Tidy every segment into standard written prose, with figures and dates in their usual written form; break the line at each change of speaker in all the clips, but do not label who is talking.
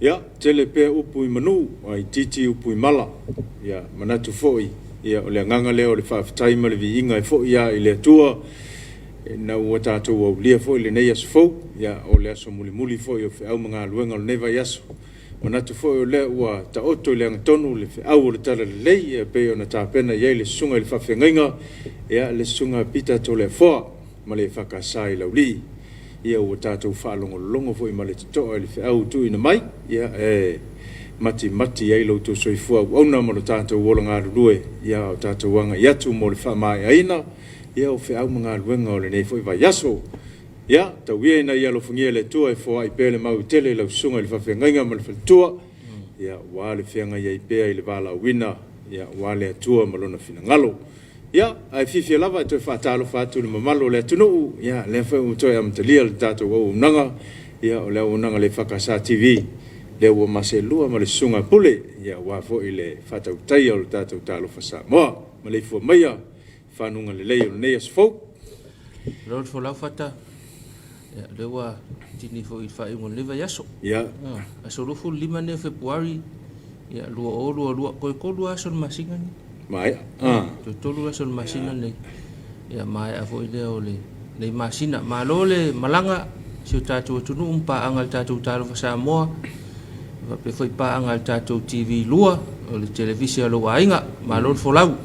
Ia, tele pea upu i manu, a itiiti upu i mala. Ia, manatu foi, ia, o le agaga lea o le faafetai ma le viiga e foi lava i le Atua, ina ua tatou aulia foi lenei aso fou, ia, o le aso mulimuli foi o feau ma galuega o lenei vaiaso. Manatu foi o lea ua taoto i le agatonu le feau o le Talalelei e pei ona tapena i ai le susuga i le faafeagaiga, ia, le susuga a Pita Toleafoa ma le EFKS i Laulii. Ia ua tatou faalogologo foi ma le totoa i le feau tuuina mai, ia e matimati ai lo outou soifua auauna ma lo tatou ola galulue, ia a o tatou agai atu mo le faamaeaina ia o feau ma galuega o lenei foi vaiaso. Ia, tau ia ina ia alofagia e le Atua e foai pea le mau tele i lau susuga i le faafeagaiga ma le faletua, ia aua le feagai ai pea i le valaauina, ia aua le Atua ma Lona finagalo. Ia, ae fiafia lava e toe faatalofa atu i le mamalu o le atunuu, ia lea foi ua toe amatalia le tatou auaunaga, ia o le auaunaga a le EFKS TV, lea ua ma seelua ma le susuga a Pule, ia aua foi le faatautaia o le tatou Talofa Samoa. Maleifua maia i fanuga lelei o lenei aso fou.
Malo le folau Fata. Ia, lea ua tini foi i le faaiuga o lenei vaiaso.
Ia.
Aso 25 lenei o Fepuari, ia, 2022, toe 3 aso o le masina lenei.
Maea.
Toe 3 aso o le masina lenei. Ia, maea foi lea o lenei masina. Malo le malaga i si o tatou atunuu ma paaga i le tatou Talofa Samoa, faapea foi paaga i le tatou TV 2, o le televise a lou aiga. Malo le folau.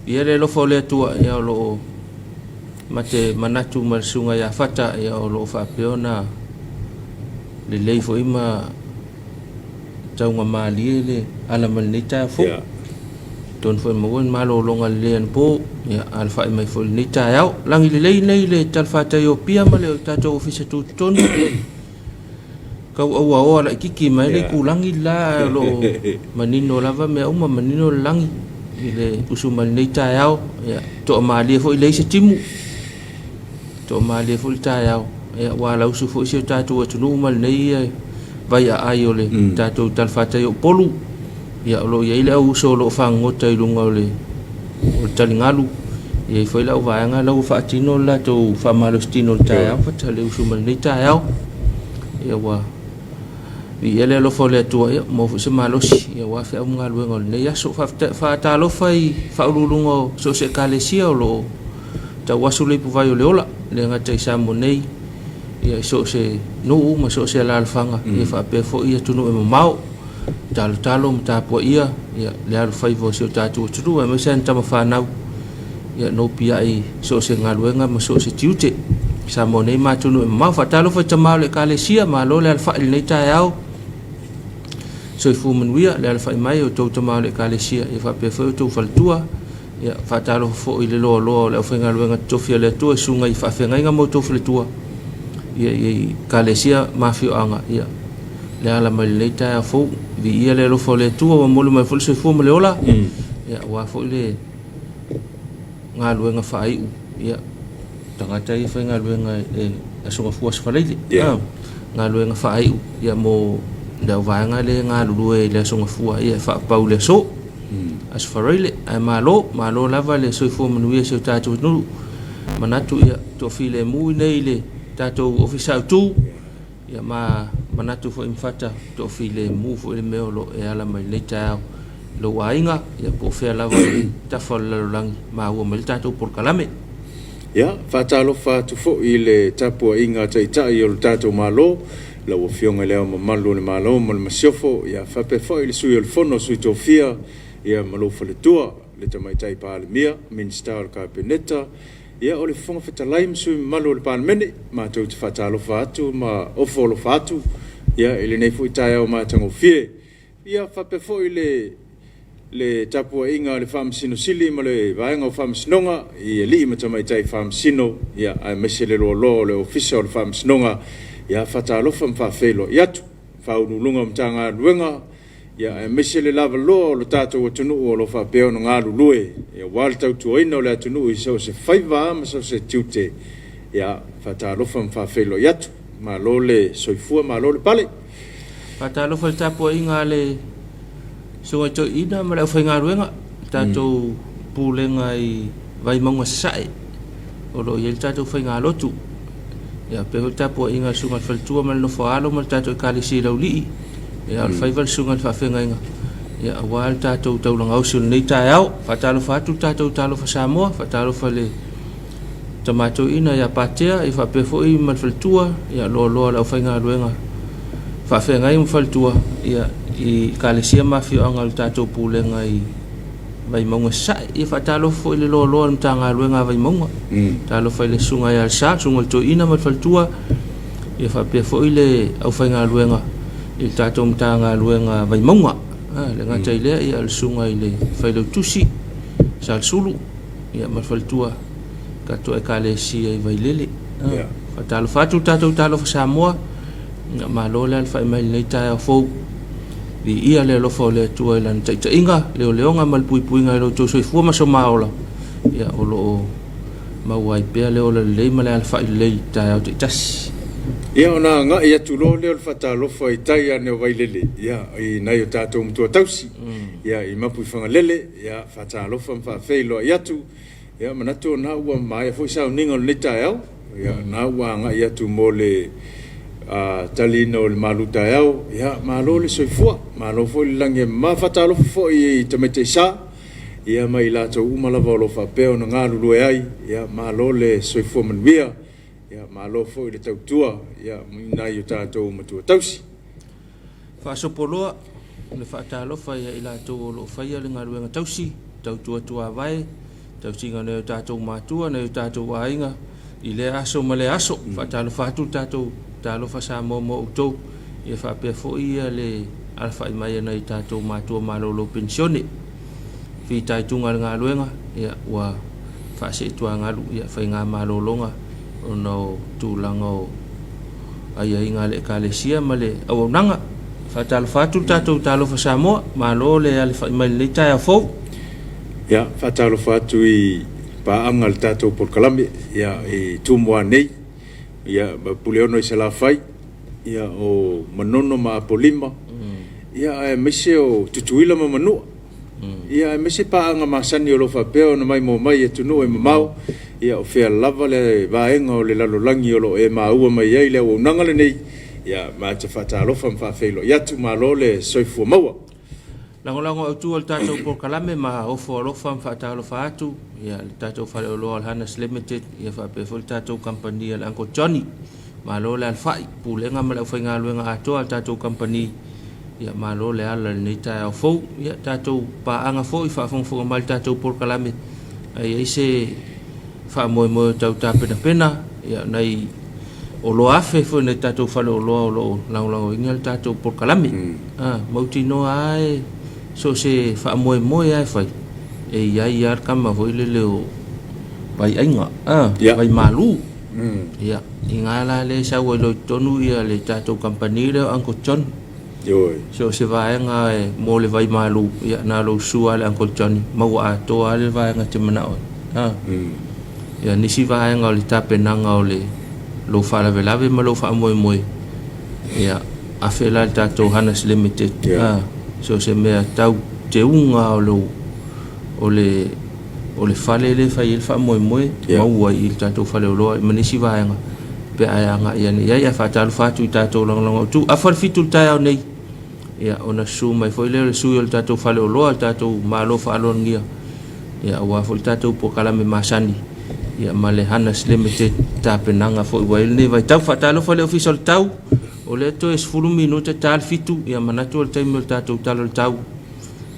Ia le alofa o le Atua, ia o lo o ma te manatu ma le susuga ia Fata, ia o lo o faapea ona lelei foi ma taugamalie le ala mai lenei taeao fou. Atonu foi maua ni malologa lelei anapo, ia alafai mai foi i lenei taeao. Lagi lelei nei le talafatai o Apia ma le tatou ofisa tutotonu. Tau auaoa laititi mai le itulagi le la, ae o lo o manino lava mea uma, manino le lagi i le usu mai lenei taeao. Ia, toamalie foi leai se timu, toamalie foi le taeao. Ia, ua alausu foi si o tatou atunuu ma lenei vaiaai o le tatou talafatai o Upolu. Ia, o lo o i ai le au uso o lo o fagogota i luga o le taligalu. E i ai foi le au vaega la ua faatino le latou faamalositino i le taeao, fata le usu mai lenei taeao. Ia, ua viia le alofa o le Atua, ia maua foi se malosi ia aua feau ma galuega o lenei aso. Faatalofa i faauluuluga o so o se Ekalesia o lo o tauasu le ipuvai o le ola, e le gata i Samoa nei, ia i so o se nuu ma so o se alaalafaga, ia faapea foi atunuu e mamao. Talotalo ma tapuaia ia le alofaiva o si o tatou atunuu aemaise ana tama fanau ia nopiai i so o se galuega ma so o se tiute. Samoa nei ma atunuu e mamao. Faatalofa i tama o le Ekalesia, malo le alafai i lenei taeao. Soifua manuia le alafai mai o outou tama o le Ekalesia ia faapea foi outou faletua. Ia, faatalofa foi i le loaloa o le aufaigaluega totofi a le Atua i susuga i faafeagaiga ma outou faletua, ia, i Ekalesia ma afioaga, ia, le ala mai lenei taeao fou. Viia le alofa o le Atua ua momoli mai foi le soifua ma le ola, ia, aua foi le galuega faaiu, ia, tagata ia faigaluega e Aso Gafua Aso Faraile, galuega faaiu, ia, mo le auvaega lea e galulue i le Aso Gafua, ia, e faapau i le aso. Aso Faraile, ae malo, malo lava le soifua manuia i si o tatou atunuu. Manatu ia toafilemu i inei i le tatou Ofisa Autu, ia ma manatu foi ma Fata toafilemu foi le mea o lo o e ala mai lenei taeao i lou aiga, ia po o fea lava i tafa o le lalolagi, maua mai le tatou polokalame.
Ia, faatalofa atu foi i le tapuaiga a Taitai o le tatou Malo, lau Afioga i Le Ao Mamalu o le Malo ma le Masiofo, ia faapea foi le Sui o le Fono a Sui Tofia, ia ma lou faletua, le Tamaitai Palemia, Minisita o le Kapeneta, ia o le Fofoga Fetalai ma sui usufono mamalu o le Palemene. Matou te faatalofa atu ma ofo alofa atu, ia, i lenei foi taeao matagofie. Ia faapea foi le. le tapuaiga a le Faamasino Sili ma le Vaega o Faamasinoga i alii ma tamaitai Faamasino, ia, aemaise le loaloa o le Ofisa o le Faamasinoga, ia, faatalofa ma faafeiloai atu. Faauluuluga o Matagaluega, ia, aemaise le lavaloa o le tatou atunuu o lo o faapea ona galulue aua le tautuaina o le atunuu i so o se faiva lava ma so o se tiute, ia, faatalofa ma faafeiloai atu. Malo le soifua, malo le pale.
Faatalofa i le tapuaiga a le Susuga i Toeaina ma le aufaigaluega, le tatou Pulega i Vaimauga Sasae o lo o i ai le tatou faigalotu. Ia faapea foi le tapuaiga a le Susuga i le Faletua ma le nofo a alo ma le tatou Ekalesia i Laulii. Ia a o le faiva le Susuga i le Faafeagaiga ia aua le tatou taulaga osi o lenei taeao. Faatalofa atu le tatou Talofa Samoa, faatalofa i le Tama Toeaina ia Patea, ia faapea foi ma le faletua, ia loaloa le aufaigaluega faafeagai ma faletua, ia i Ekalesia ma afioaga o le tatou Pulega i Vaimauga Sasae. Ia faatalofa foi i le loaloa o le Matagaluega a Vaimauga. Talofa i le Susuga ia Alesa, le Susuga i le Toeaina ma le faletua, ia faapea foi le aufaigaluega i le tatou Matagaluega a Vaimauga. E le gata i lea, ia o le Susuga i le Failautusi Salesulu, ia ma le faletua tatou Ekalesia i Vailele. Yeah. Faatalofa atu le tatou Talofa Samoa, ia malo le alafai mai i lenei taeao fou. Viia le alofa o le Atua i lana taitaiga, leoleoga ma le puipuiga i lo outou soifua ma so maola, ia o lo o maua ai pea le ola lelei ma le alafai lelei i taeao taitasi.
Ia ona agai atu loa lea o le faatalofa i tai ane o Vailele, ia i nai o tatou matua tausi, ia i Mapuifagalele, ia faatalofa ma faafeiloai atu. Ia manatu o na ua maea foi sauniga o lenei taeao. Ia na ua agai atu mo le taliina o le malu taeao. Ia malo le soifua, malo foi le lagi e mama. Faatalofa foi i tamaitai sa, ia ma i latou uma lava o lo o faapea ona galulue ai. Ia malo le soifua manuia, ia malo foi le tautua ia i nai o tatou matua tausi.
Faasopoloa le faatalofa ia i latou o lo o faia le galuega tausi, tautua tuavae, tausiga nai o tatou matua, nai o tatou aiga i lea aso ma lea aso. Faatalofa atu le tatou Talofa Samoa mo outou, ia faapea foi le alafai mai a nai o tatou matua malolo penisione. Fitaituga i le galuega, ia ua faaseetuagalu ia faiga malologa ona o tulaga o aiaiga a le Ekalesia ma le auaunaga. Faatalofa atu le tatou Talofa Samoa, malo le alafai mai i lenei taeao fou.
Ia, faatalofa atu i paaga a le tatou polokalame, ia, i Tumua nei, ia, ma Puleono i Salafai, ia, o Manono ma Apolima, ia, aemaise o Tutuila ma Manua. Ia, aemaise paaga masani o lo o faapea ona maimoa mai i atunuu e mamao, ia, o fea lava le vaega o le lalolagi o lo o e maua mai ai le auaunaga lenei, ia, ma te faatalofa ma faafeiloai atu, malo le soifua maua.
Lagolago autu o le tatou polokalame ma ofo alofa ma faatalofa atu, ia, le tatou faleoloa o le Hanas Limited, ia faapea foi le tatou kamupani a le Uncle Johnny. Malo le alafai, Pulega ma le aufaigaluega atoa a le tatou kamupani. Ia malo le ala i lenei taeao fou. Ia tatou paaga foi faafogafoga mai i le tatou polokalame a i ai se faamoemoe o tau tapenapena ia nai oloa afe foi nai tatou faleoloa o lo o lagolagoina le tatou polokalame. Ah, mautinoa lava e so o se faamoemoe lava e fai e i ai lava le kama foi lele o vaiaiga, ah, vaimalu. Ia, i gā la lea e sau ai loa i totonu ia le tatou kamupani lea o Uncle Johnny.
Ioe.
So o se vaega e mo le vaimalu, ia na lou sua le Uncle Johnny, maua atoa lava le vaega e te manao ai. Ha. Ia nisi vaega o le tapenaga o le lou faalavelave ma lou faamoemoe, ia afe la le tatou Hanas Limited.
Yeah.
Ha. So se mea tau teuga o lou o le o le fale lea e fai ai le faamoemoe,
Yeah.
maua i le tatou faleoloa ma nisi vaega pe a e agai ane i ai. Ae faatalofa atu i tatou lagolago autu. Afa le 7 i le taeao nei, ia, ona susu mai foi lea o le sui o le tatou faleoloa, le tatou Malo faaloalogia, ia, aua foi le tatou polokalame masani, ia, ma le Hanas Limited tapenaga foi ua i ai lenei vaitau. Faatalofa i le Ofisa o le Tau, o lea toe 10 minute ta le 7, ia, manatu o le taimi o le tatou tala o le tau,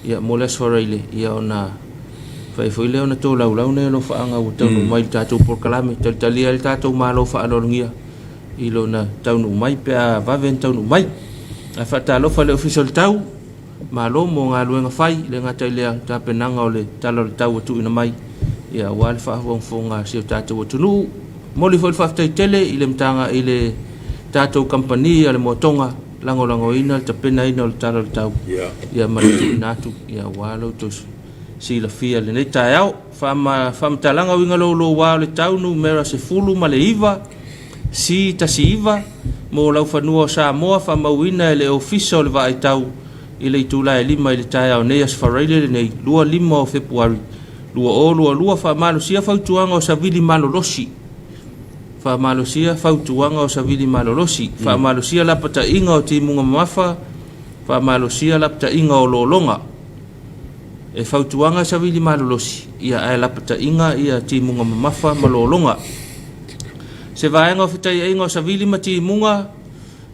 ia, mo le Aso Faraile, ia, ona fai foi lea ona tolaulau nei alofaaga ua taunuu mai i le tatou polokalame, talitalia ai le tatou Malo faaaloalogia i lona taunuu mai pe a vave ona taunuu mai. Ae faatalofa i le Ofisa o le Tau, Malo mo galuega fai, e le gata i lea tapenaga o le Tala o le Tau ua tuuina mai, ia aua le faafogafoga a si o tatou atunuu. Momoli foi le faafetai tele i le Matagaluega i le tatou kamupani a le Moatoga, lagolagoina le tapenaina o le Tala o le Tau, ia ma le tuuina atu, ia aua lo outou silafia i lenei taeao. Faamatalaga uiga louloua o le tau numera 19 C19 mo laufanua o Samoa faamauina e le Ofisa o le Vaai Tau i le itula e 5 i le taeao nei Aso Faraile lenei 25 o Fepuari 2022. Faamalosia fautuaga o savili malolosi. Faamalosia fautuaga o savili malolosi. Faamalosia lapataiga o timuga mamafa. Faamalosia lapataiga o lologa. E fautuaga savili malolosi, ia ae lapataiga ia timuga mamafa ma lologa. Se vaega o fetaiaiga o savili ma timuga,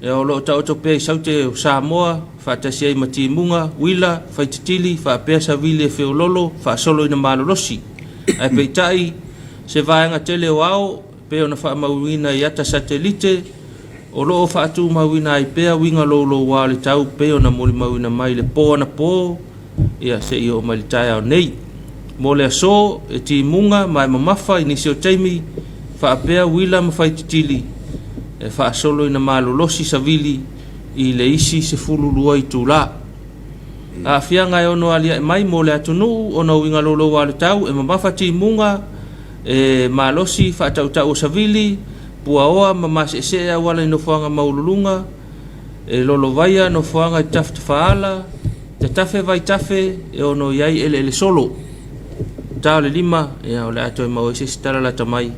e o loo taoto pea i saute o Samoa, faatasi ai ma timuga, uila, faititili, faapea savili e feololo, faasolo ina malolosi. Ae peitai, se vaega tele o ao, pei ona faamauina i ata satelite, o loo faatumauina ai pea uiga louloua o le tau pei ona molimauina mai le po anapo, ia seia oo mai le taeao nei. Mo le aso, e timuga ma e mamafa i nisi o taimi, faapea uila ma faititili, e faasolo ina malolosi savili i le isi 12 itula. Aafiaga e ono aliae mai mo le atunuu ona o uiga louloua o le tau, e mamafa timuga, e malosi faatautau o savili, puaoa ma maseesee auala i nofoaga maualuluga, e lolovaia nofoaga i tafatafaala, tatafe vaitafe e ono i ai eleele solo. Ta o le 5, ia, o le a toe maua ai se isi tala lata mai,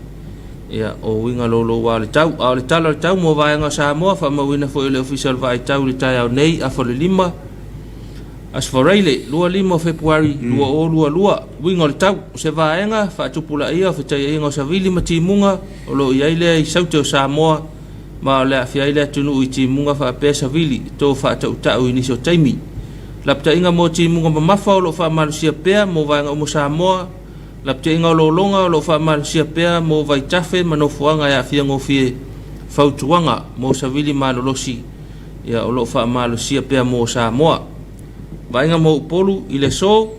ia, o uiga louloua o le tau. A o le tala o le tau mo vaega o Samoa, faamauina foi e le Ofisa o le Vaai Tau i le taeao nei, afa o le 5, Aso Faraile, 25 o Fepuari 2022, uiga o le tau, o se vaega faatupulaia o fetaiaiga o savili ma timuga o lo o i ai lea i saute o Samoa, ma o le aafia ai le atunuu i timuga faapea savili to faatautau i nisi o taimi. Lapataiga mo timuga mamafa o lo o faamalosia pea mo vaega uma o Samoa, lapataiga o lologa o lo o faamalosia pea mo vaitafe ma nofoaga e aafia gofie, fautuaga mo savili malolosi ia o lo o faamalosia pea mo Samoa. Vaaiga mo Upolu i le aso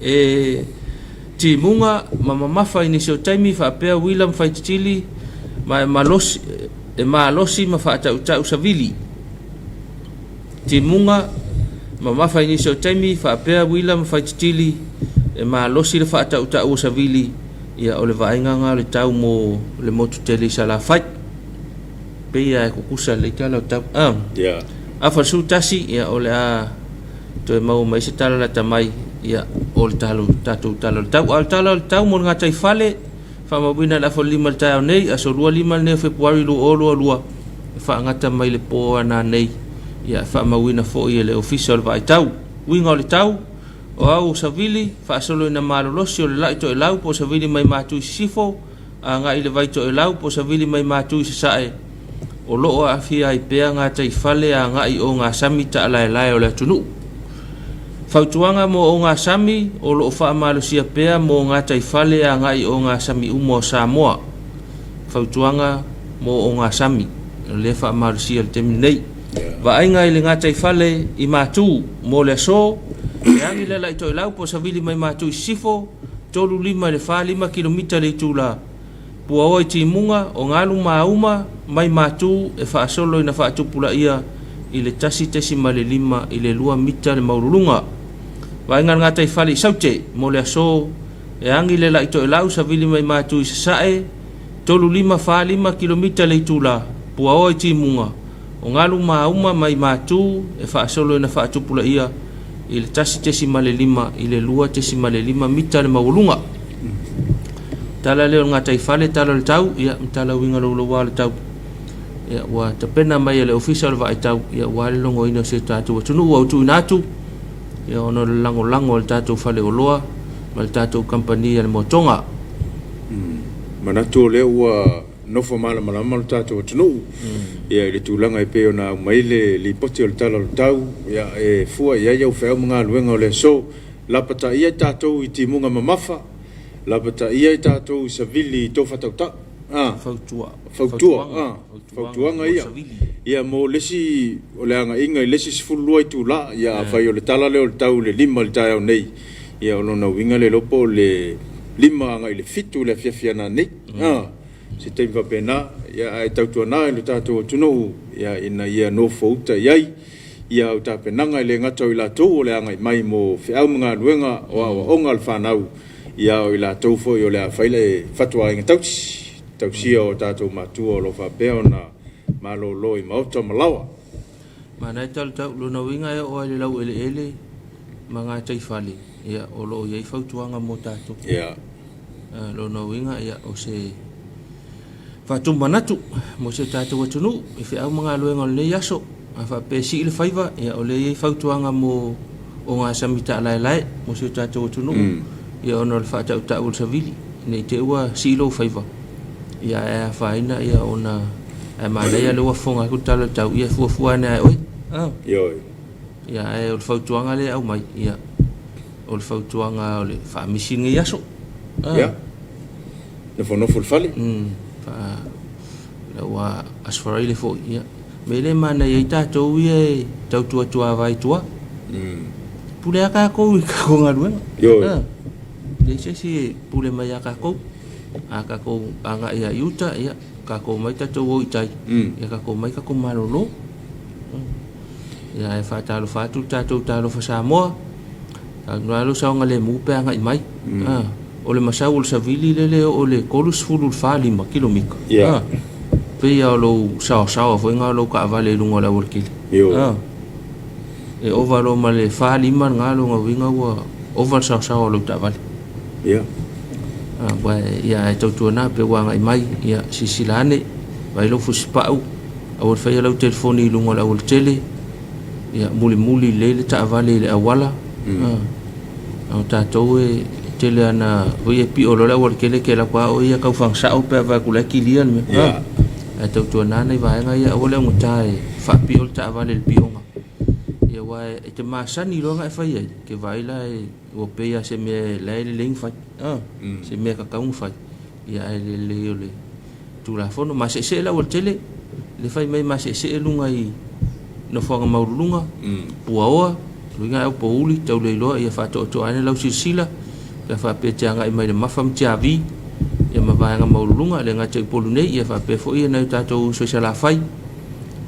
e timuga ma mamafa i nisi o taimi faapea uila ma faititili ma e malosi, e malosi ma faatautau savili. Timuga mamafa i nisi o taimi faapea uila ma faititili e malosi le faatautau o savili, ia o le vaaiga lena o le tau mo le motu tele i Salafai. Pei lava e kukusa lelei tala o tau. Ah.
Yeah.
Afa le 11, ia o le a toe maua mai se tala lata mai, ia o le talo, tatou tala o le tau. A o le tala o le tau mo le gataifale, faamauina le afa o le 5 i le taeao nei, aso 25 lenei o Fepuari 2022, e faagata mai le po ana nei, ia e faamauina foi e le Ofisa o le Vaai Tau. Uiga o le tau, o au o savili, faasolo ina malolosi o le lai toelau po o savili mai Matu i Sisifo, agai i le vai toelau po o savili mai Matu i Sasae, o lo o aafia ai pea gataifale agai i ogasami taalaelae o le atunuu. Fautuaga mo ogasami o lo o faamalosia pea mo gataifale agai i ogasami uma o Samoa. Fautuaga mo ogasami, o lea faamalosia i le taimi lenei. Vaaiga i le gataifale i Matu mo le aso, e agi le alai toelau po o savili mai Matu i Sisifo, 35 i le 45 kilomita le itula. Puaoa i timuga o galu mauma mai Matu e faasolo ina faatupulaia i le 1.5 i le 2 mita le maualuluga. Vaaiga le gataifale i Saute mo le aso e agi le lai toelau savili mai Matu i Sasae, 35 45 kilomita le itula. Puaoa i timuga o galu mauma mai Matu e faasolo ina faatupulaia i le 1.5 i le 2.5 mita le maualuga. Tala lea o le gataifale, tala o le tau, ia, ma tala uiga louloua o le tau. Ia, ua tapena mai e le Ofisa o le Vaai Tau, ia, ua le logoina o si o tatou atunuu ua tuuina atu, ia, ona o le lagolago a le tatou faleoloa ma le tatou kamupani a le Moatoga.
Manatu o lea ua nofo malamalama lo tatou atunuu ia i le tulaga e pei ona aumai le lipoti o le Tala o le Tau, ia e fua i ai au feau ma galuega o le aso. Lapataia i tatou i timuga mamafa, lapataia i tatou i savili i tofatautau.
Fautua.
Fautua, fautuaga ia. Ia mo le isi, o le agaiga i le isi 12 itula, ia afai o le tala lea o le tau i le 5 i le taeao nei, ia o lona uiga le iloa po o le 5 agai i le 7 i le afiafi a nanei. Se taimi faapena, ia ae tautuana i lo tatou atunuu, ia ina ia nofouta i ai ia au tapenaga, e le gata o i latou o le agai mai mo feau ma galuega o aoaoga a le fanau, ia o i latou foi o le a fai le fatuaiga tausi, tausia o tatou matua o lo o faapea ona malolo i maota ma laoa.
Manaia talatau, lona uiga e oo lava i le laueleele ma gataifale, ia o lo o i ai fautuaga mo tatou. Lona uiga ia o se faatumanatu mo si o tatou atunuu i feau ma galuega o lenei aso. A faapea e sii le faiva, ia o lea e i ai fautuaga mo ogasami taalaelae mo si o tatou atunuu, ia ona o le faatautau o le savili, ne i te i ua sii lou faiva, ia ae afaina ia ona ae manaia lea ua fofoga atu le tala o le tau, ia e fuafua ane lava e oe. Ia ae o le fautuaga lea e aumai, ia o le fautuaga o le faamisi lenei aso.
Ia. Nofonofo i le fale.
La ua Aso Faraile foi, ia. Mea lea e manaia ai tatou ia e tau tuatuava i tua. Pule lava tatou i tatou galuega.
Ioe.
Leai se isi e pule mai ia tatou. A tatou agai lava i uta, ia, tatou omai tatou o i tai, ia tatou omai tatou malolo. Ia ae faatalofa atu le tatou Talofa Samoa. Talu lou saogalemu pe agai mai. O le masau o le savili lele e oo i le 34 kilomita. Pei lava o lou saosaoa foi lena o lou taavale i luga o le aualatele. E ova loa ma le 45 lena lona uiga ua ova le saosaoa o lau taavale. Ia ae tautuana pe ua agai mai, ia silasila ane, vaai lou fusipau, aua le faia lau telefoni i luga o le aualatele, ia mulimuli lelei le taavale i le auala. O tatou e tele ana foi e pio loa le aualatele e te alu atu lava oe ia tau fagasao pe a vaai atu la e kilia le mea. Ae tautuana nai vaega ia aua le augata e faapio le taavale i le pioga. Ia aua e te masani loa ona e fai ai, e te vaai la e ua pei lava o se mea la e lelei ona fai. Se mea e tatau ona fai, ia ae le lelei o le Tulafono. Maseesee le aualatele, le fai mai maseesee luga i nofoaga maualuluga, puaoa, luiga au pouli, tauleiloa, ia faatoatoa ane lau silasila, pe a faapea e te agai mai le Mafa ma Tiavi, ia ma vaega maualuluga, le gata i Upolu nei, ia faapea foi nai o tatou uso i Salafai,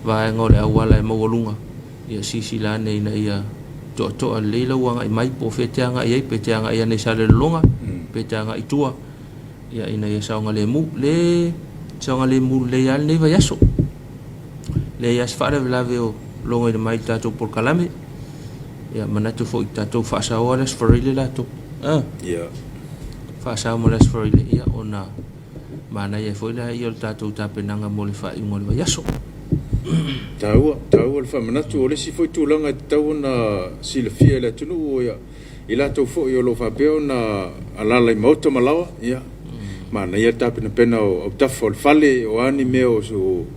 vaega o le auala e maualuga, ia silasila ane ina ia toatoa lelei lau agai mai, po o fea e te agai ai, pe te agai ane i Salelologa, pe te agai i tua, ia ina ia saogalemu. Le saogalemu lelei lava lenei vaiaso. Leai lava se faalavelave o logoina mai i le tatou polokalame. Ia manatu foi tatou faasaoa le Aso Faraile latou.
Ia.
Faasao ma le Aso Faraile, ia ona manaia ai foi lea o le tatou tapenaga mo le faaiuga o le vaiaso.
Taua, taua le faamanatu. O le isi foi tulaga e tatau ona silafia e le atunuu, ia, i latou foi o lo o faapea ona alaala i maota ma laoa, ia, manaia le tapenapena o autafa o le fale, o a ni mea o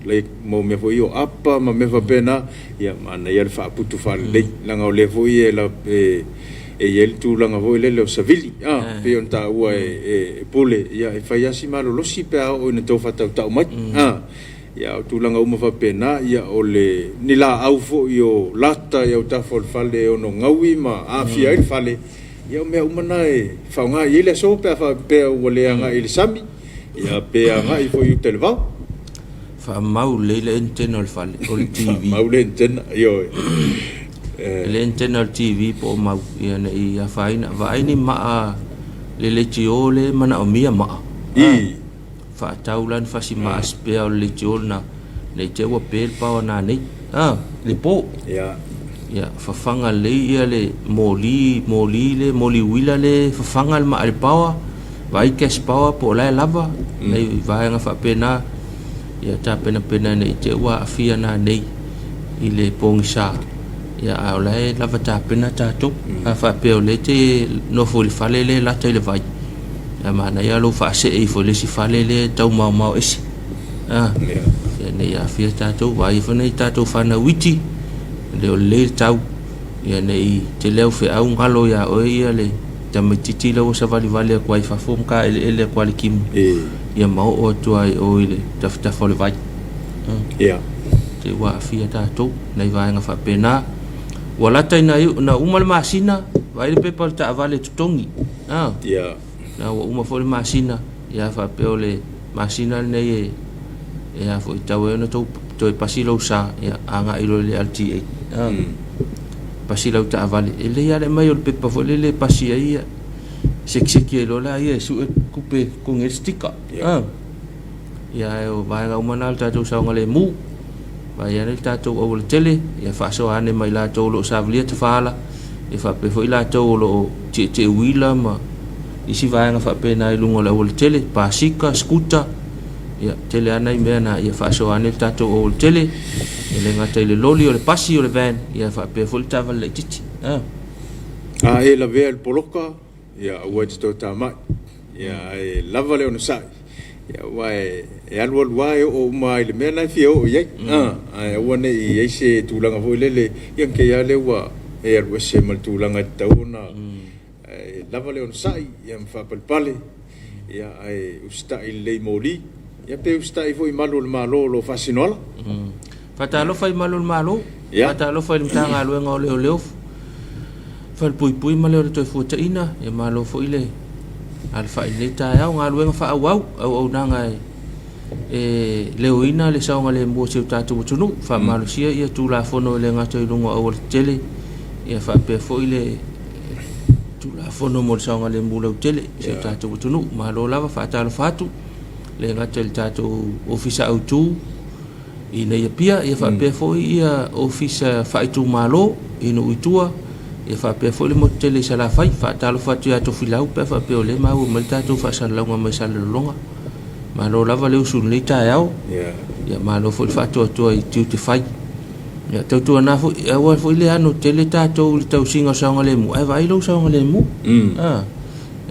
like mo mea foi ia o apa ma mea faapena, ia, manaia le faaputu faalelei, leaga o lea foi e e e i ai le tulaga foi lele o savili, pei ona taua e Pule, ia, e fai lava si malolosi pe a oo ina tau faatautau mai. Ia, o tulaga uma faapena, ia, o le ni laau foi o lata i autafa o le fale e ono gaui ma aafia ai le fale, ia, o mea uma na e faaaoga i ai le aso pe a faapea ua le agai i le sami, ia, pe agai foi i uta i le vao.
Faamau lelei le antenna o le fale, o le TV.
Faamau le antenna, ioe.
Le antenna o le TV po o mau, ia ne i afaina. Vaai ni maa le leitio le manaomia maa. Faatau la ni fasi maa spare o le leitio lena, ne i te i ua pe le power nanei. Le po. Ia, fafaga lelei ia le moli, moli le, moli uila le fafaga le maa i le power, vaai cash power po o la e lava, nai vaega faapena, ia tapenapena ne i te i ua aafia nanei i le pogisa. Ia, a o la e lava tapena tatou. A faapea o lea e te nofo i le fale lea e lata i le vai, Ia manaia lou faasee ifo i le isi fale lea e tau maomao ese. Ia ne i aafia tatou, vaai ifo nei tatou fanau iti, le o lelei le tau, ia ne i tele au feau galo ia oe ia le tamaitiiti la ua savalivali atu ai i fafo ma taeleele atu lava i le timu ia ma oo atu lava i o i le tafatafa o le vai. Te i ua aafia tatou i nai vaega faapena. Ua lata ina na uma le masina, vaai le pepa o le taavale e totogi. Na ua uma foi le masina, ia faapea o le masina lenei e a foi tau ai ona tou toe pasi lou sa, ia agai loa i le LTA. Pasi lau taavale. E lelei lava le aumai o le pepa foi lele e pasi ai ia sekiseki ai loa laia e sue tupe e totogi ai le sticker. Ia ae o vaega uma na o le tatou saogalemu. Vaai ane le tatou aualatele, ia faasoa ane ma i latou o lo o savalia tafaala, ia faapea foi i latou o lo o tietie uila ma isi vaega faapena i luga o le aualatele, pasika, skuta, ia tele lava nai mea na, ia faasoa ane le tatou aualatele, e le gata i le loli, o le pasi, o le van, ia faapea foi le taavale laitiiti.
A e lavea i le poloka, ia aua e te toatamai, ia ae lava le onosai, ia aua e alualu lava e oo uma lava i le mea la e fia oo i ai. Ae aua ne i i ai se tulaga foi lele, ia na te i lava lea ua e alu ese ma le tulaga e tatau ona ae lava le onosai, ia ma faapalepale, ia ae usitai lelei i moli, ia pe usitai foi i malu o le Malo o lo o faasino ala.
Faatalofa i malu o le Malo, faatalofa i le Matagaluega o Leoleo, Falepuipui ma le o le Toefuataiga, ia malo foi le alafai i lenei taeao, galuega faaauau, auaunaga e leoina le saogalemu o si o tatou atunuu, faamalosia ia Tulafono e le gata i luga o aualatetele, ia faapea foi le Tulafono mo le saogalemu lautele i si o tatou atunuu. Malo lava, faatalofa atu, le gata i le tatou Ofisa Autu i nei Apia, ia faapea foi ia Ofisa faaitumalo i nuu i tua, ia faapea foi le motu tele i Salafai. Faatalofa atu ia Tofilau pe a faapea o lea e maua mai le tatou faasalalauga mai Salelologa. Malo lava le usu i lenei taeao. Ia malo foi le faatoatoa i tiute fai. Ia tautuana foi, aua foi le ano tele tatou i le tausiga o saogalemu, ae vaai lou saogalemu.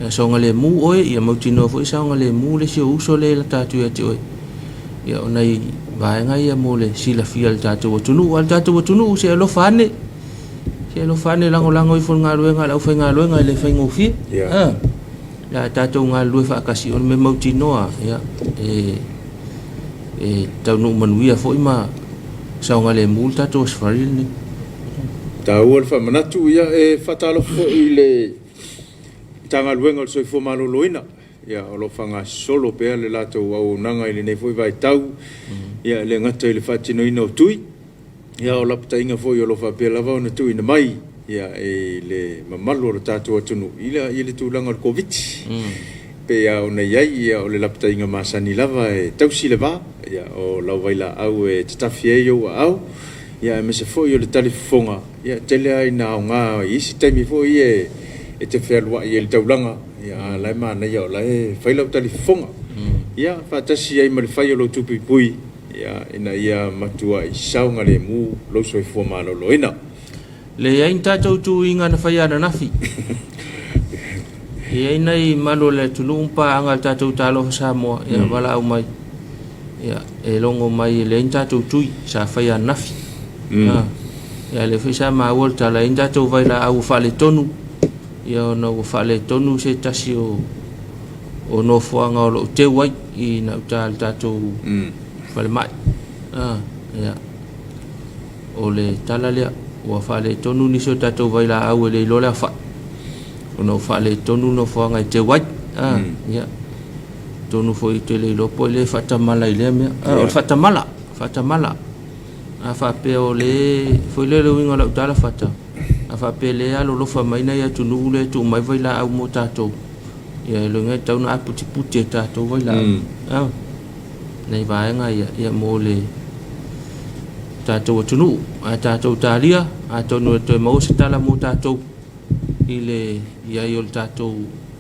Ia saogalemu oe, ia mautinoa foi saogalemu le isi ou uso lea e lata atu ia te oe. Ia o nai vaega ia mo le silafia e le tatou atunuu. A o le tatou atunuu, se alofa ane, se alofa ane lagolago ifo le galuega a le aufaigaluega e le faigofie. Ia a tatou galulue faatasi, o le mea mautinoa, ia, e taunuu manuia foi ma saogalemu le tatou Aso Faraile lenei.
Taua le faamanatu, ia e faatalofa foi i le Matagaluega o le Soifua Maloloina, ia o lo o faagasolo pea le latou auaunaga i lenei foi vaitau, ia e le gata i le faatinoina o tui, ia o lapataiga foi o lo o faapea lava ona tuuina mai ia i le mamalu o le tatou atunuu i le tulaga o le Koviti. Pei lava ona i ai, ia o le lapataiga masani lava e tausi le va, ia o lau vailaau e tatafi ai ou aao, ia aemaise foi o le talifofoga, ia e tele lava ina aoga i isi taimi foi ia e te fealuai ai i le taulaga, ia a o la e manaia o la e fai lau talifofoga. Ia faatasi ai ma le fai o lou tupuipui, ia, ina ia matuai saogalemu lou soifua maloloina.
Leai ni tatou tuiga na faia ananafi. E i ai nai malu o le atunuu ma paaga a le tatou Talofa Samoa, ia valaau mai, ia, e logo mai e leai ni tatou tui sa faia ananafi. Ia, lea foi sa maua le tala, e i ai ni tatou vailaau ua faaletonu, ia ona ua faaletonu se tasi o o nofoaga o lo o teu ai i gauta i le tatou falemai. Ia, o le tala lea, ua faaletonu nisi o tatou vailaau e le iloa le aofai, ona ua faaletonu nofoaga e teu ai. Ia, atonu foi ou te le iloa po o le faatamala i lea mea. O le faatamala, faatamala. A faapea o le, foi lea o le uiga o lau tala Fata, a faapea o lea e alolofa mai nai atunuu lea e tuu mai vailaau mo tatou, Ia e loiga e tatau ona aputiputi e tatou vailaau. Nai vaega ia, ia mo le tatou atunuu. Ae tatou talia, atonu e toe maua se tala mo tatou i le i ai o le tatou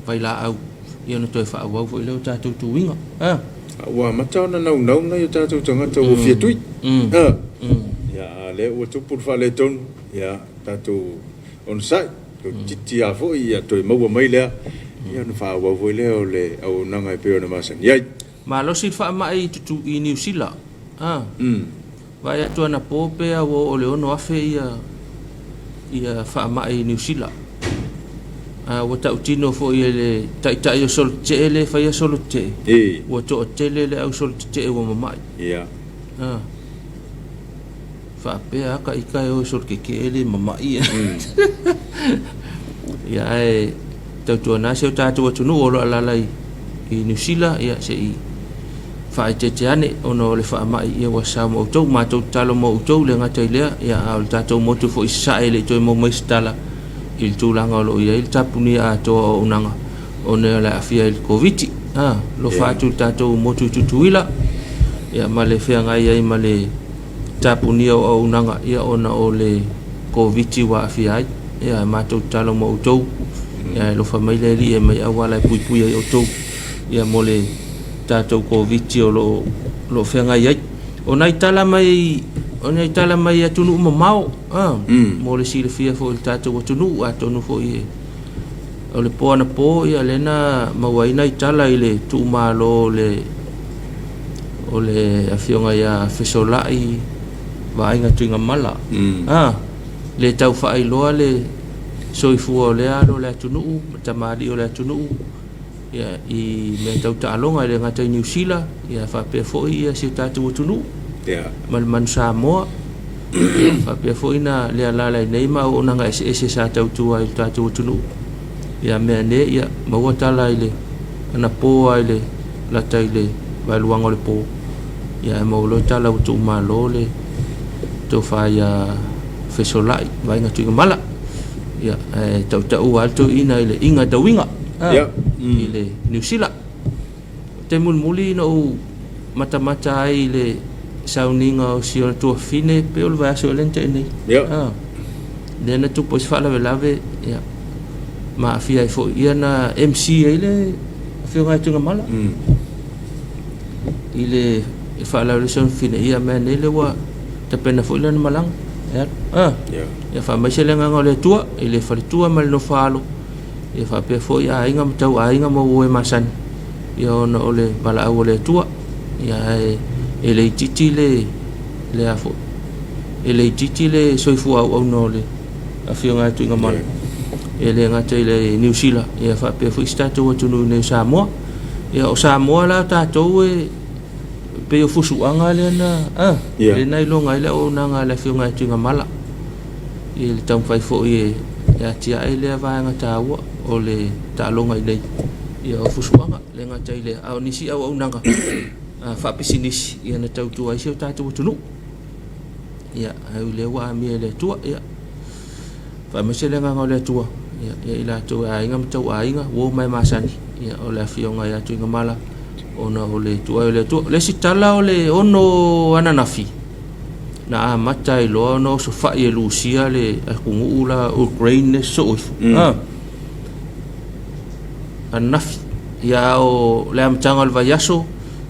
vailaau, ia ona toe faaauau foi lea o tatou tuiga.
Ua amata ona naunau nai o tatou tagata ua fia tui. Ia, a o lea ua tupu le faaletonu, ia, tatou onosai, toeitiiti lava foi ia toe maua mai lea, ia ona faaauau foi lea o le auaunaga e pei ona masani ai.
Malosi le faamai i Niu Sila. Vaai atu anapo pe a ua oo i le 6,000 ia faamai i Niu Sila. A ua tautino foi e le taitai o solotetee le faia solotetee. Ua toatele le au solotetee ua mama'i. A faapea a ka ita e o e solotetee le mama'i. Ia ae tautuana si o tatou atunuu o lo o alaala i Niu Sila, ia se i faaeteete ane ona o le faamai ia ua sao ma outou. Matou tatalo mo outou le gata i lea, ia a o le tatou motu foi i Sasae e le i toe maua mai se tala i le tulaga o lo o i ai le tapunia atoa o auaunaga ona o le aafia i le Koviti. A, alofa atu i le tatou motu i Tutuila ia ma le feagai ai ma le tapunia o auaunaga ia ona o le Koviti ua aafia ai. Ia matou tatalo mo outou, ia alofa mai le Alii e mai auala e puipui ai outou ia mo le tatou Koviti o lo o feagai ai. O nai tala mai o nai tala mai atunuu mamao a mo le silafia foi i le tatou atunuu atonu foi e o le po anapo ia lea na maua ai nai tala i le tuumalo o le o le afioga ia Fesolai Vaaiga Tuigamala. A le tau faailoa le soifua o lea alo o le atunuu ma tamalii o le atunuu ia, i mea tau taaloga e le gata i Niu Sila ia faapea foi ia si o tatou atunuu ma le Manu Samoa ia, faapea foi na le alaala ai nei ma auaunaga eseese sa tautua ai i le tatou atunuu ia mea ne ia maua tala i le anapo a i le lata i le vaeluaga o le po ia e maua loa tala ua tuumalo le tofa ia Fesolai Vaaiga Tuigamala ia ae tautau lava le toeaina i le iga tauiga i le Niu Sila. O te mulimuli na ou matamata ai i le sauniga o si ona tuafafine pei o le vaiaso ea lea na tea nei. Lea na tupu ai se faalavelave ia ma aafia ai foi ia na MC ai le afioga ia Tuigamala i le faalavelave o si ona fafine ia mea nei lea ua tapena foi lana malaga e alu. Ia faamaise le agaga o le Atua i le faletua ma le nofo-a-alo ia faapea foi aiga ma tauaiga ma uo e masani ia ona o le valaau a le Atua ia ae e le itiiti le le a foi e le itiiti le soifua auauna o le afioga ia Tuigamala e le gata i le Niu Sila ia faapea foi si tatou atunuu i nei o Samoa ia o Samoa la tatou e pei o fusuaga lea na a lea na iloga ai le auaunaga a le afioga ia Tuigamala i le taumafai foi e atiae lea vaega taua o le taaloga i inei ia o fusuaga le gata i lea a o nisi auaunaga faapisinisi ia na tautua ai si o tatou atunuu ia ae ui lea ua amia e le Atua ia faamaise le agaga o le Atua ia ia i latou e aiga ma tauaiga uo ma e masani ia o le afioga ia Tuigamala ona o le tuai o le Atua. O le isi tala o le ono ananafi na amata ai loa ona osofai e Lusia le atunuu la Ukraine le sosoo ifo. Ananafi. Ia o le amataga o le vaiaso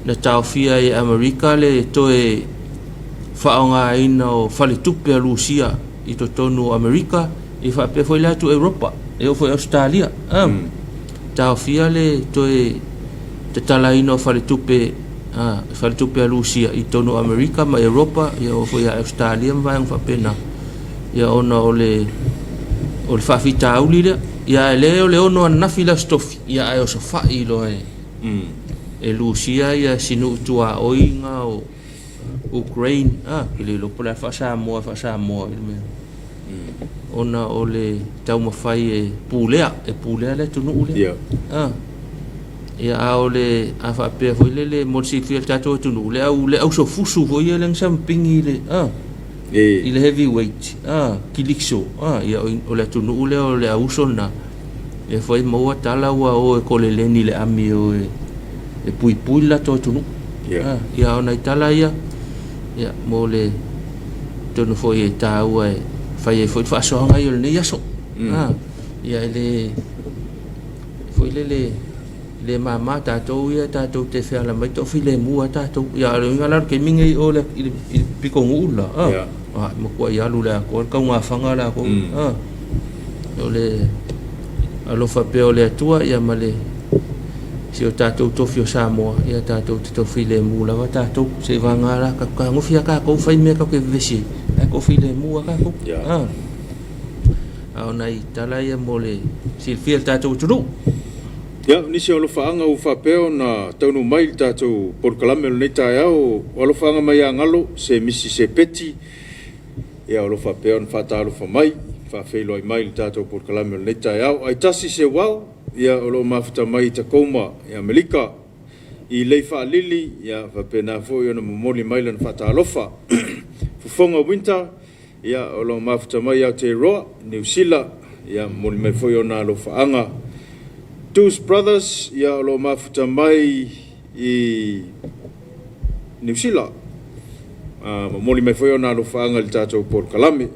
na taofia ai e Amerika le toe faaaogaina o faletupe a Lusia i totonu o Amerika ia faapea foi le atu Europa e oo foi i Ausetalia. Taofia le toe tatalaina o faletupe a faletupe a Lusia i totonu o Amerika ma Europa ia oo foi ia Ausetalia ma vaega faapena ia ona o le o le faafitauli lea ia ae le o le ono ananafi le Aso Tofi ia ae osofai loa e e Lusia ia si nuu tuaoi na o Ukraine a ke le iloa po o le a faa-Samoa faa-Samoa i le mea ona o le taumafai e pulea e pulea le atunuu lea a ia a o le a faapea foi lele mo le silafia e le tatou atunuu le au le ausofusu foi ia lea na sampingi i le a i le heavyweight a kilikso a ia o le atunuu lea o le auso lena lea foi maua tala ua o e koleleni i le ami o e e puipui le latou atunuu a ia o nai tala ia ia mo le tonu foi e taua e fai ai foi le faasoaga ia o lenei aso a ia e le foi lele le mama tatou ia tatou te feala mai toafilemu lava tatou. Ia a o le uiga la o le taimi lenei i o i le pitonuu le la, a, e matuai alu i le atoa le taugafaga latou, a. O le alofa pea o le Atua ia ma le si o tatou tofi o Samoa, ia tatou te toafilemu lava tatou. Seiavagana la tatou fetagofi lava tatou fai mea tatou te vevesi ai, ae toafilemu lava tatou. A. A o nai tala ia mo le silafia e le tatou atunuu.
Ia, o nisi o alofaaga ua faapea ona taunuu mai i le tatou polokalame o lenei taeao, o alofaaga mai ia Galo, Semisi Sepeti, ia o lo o faapea ona faatalofa mai, faafeiloai mai i le tatou polokalame o lenei taeao. Aitasi Seuao, ia o lo o mafuta mai i Tacoma i Amerika, i Lei Faalili, ia faapena foi ona momoli mai lana faatalofa. Fofoga Winter, ia o lo o mafuta mai i Aotearoa, Niu Sila, ia momoli mai foi ona alofaaga. Deuce Brothers, ia o lo o mafuta mai i Niu Sila, momoli mai foi ona alofaaga i le tatou polokalame.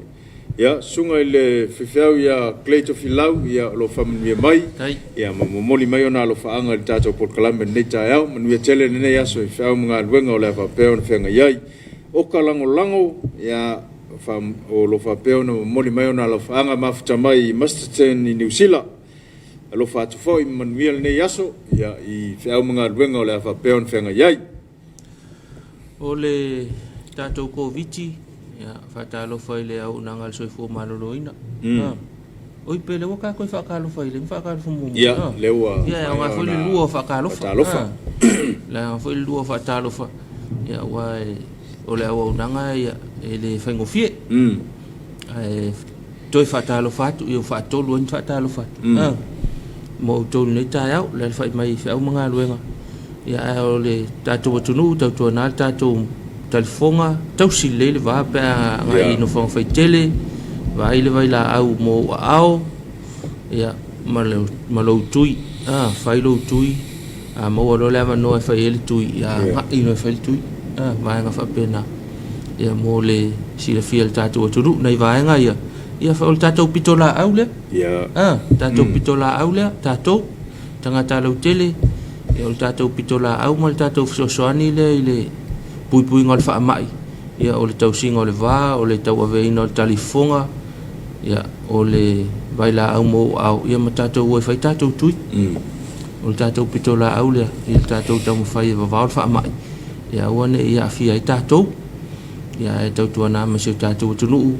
Ia, susuga i le faifeau ia Clay Tofilau, ia o lo o faamanuia mai, ia ma momoli mai ona alofaaga i le tatou polokalame i lenei taeao. Manuia tele lenei aso i feau ma galuega o le a faapea ona feagai ai. Oka lagolago, ia, o lo o faapea ona momoli mai ona alofaaga mafuta mai i Masterton i Niu Sila. Alofa atu foi ma manuia lenei aso, ia, i feau ma galuega o le a faapea ona feagai ai.
O le tatou Koviti, ia, faatalofa i le auaunaga a le Soifua Maloloina. Oi pe lea ua tatou faatalofa i le faatalofa muamua.
Ia, lea ua
Ia, e aoga foi le lua o faatalofa.
Faatalofa.
Le aoga foi le lua o faatalofa. Ia, aua o le auaunaga ia, e le faigofie. Ae toe faatalofa atu, ia ua faatolu ai ni faatalofa atu. Mo outou lenei taeao, le alafai mai i feau ma galuega. Ia, ae o le tatou atunuu, tautuana le tatou talifofoga, tausi lelei le va pe a agai i nofoaga faitele, vaai le vailaau mo ou aao, ia, ma lou tui. Fai lou tui, a maua loa le avanoa e fai ai le tui, ia agai loa e fai le tui. Vaega faapena. Ia, mo le silafia e le tatou atunuu, nai vaega ia, ia, o le tatou pitolaau lea. Tatou pitolaau lea, tatou, tagata lautele, ia, o le tatou pitolaau ma le tatou fesoasoani lea i le puipuiga o le faamai, ia, o le tausiga o le va, o le tauaveina o le talifofoga, ia, o le vailaau mo ou aao, ia, ma tatou o e fai tatou tui. O le tatou pitolaau lea, i le tatou taumafai e vavao le faamai, ia aua ne i aafia ai tatou. Ia, ae tautuana ma si o tatou atunuu,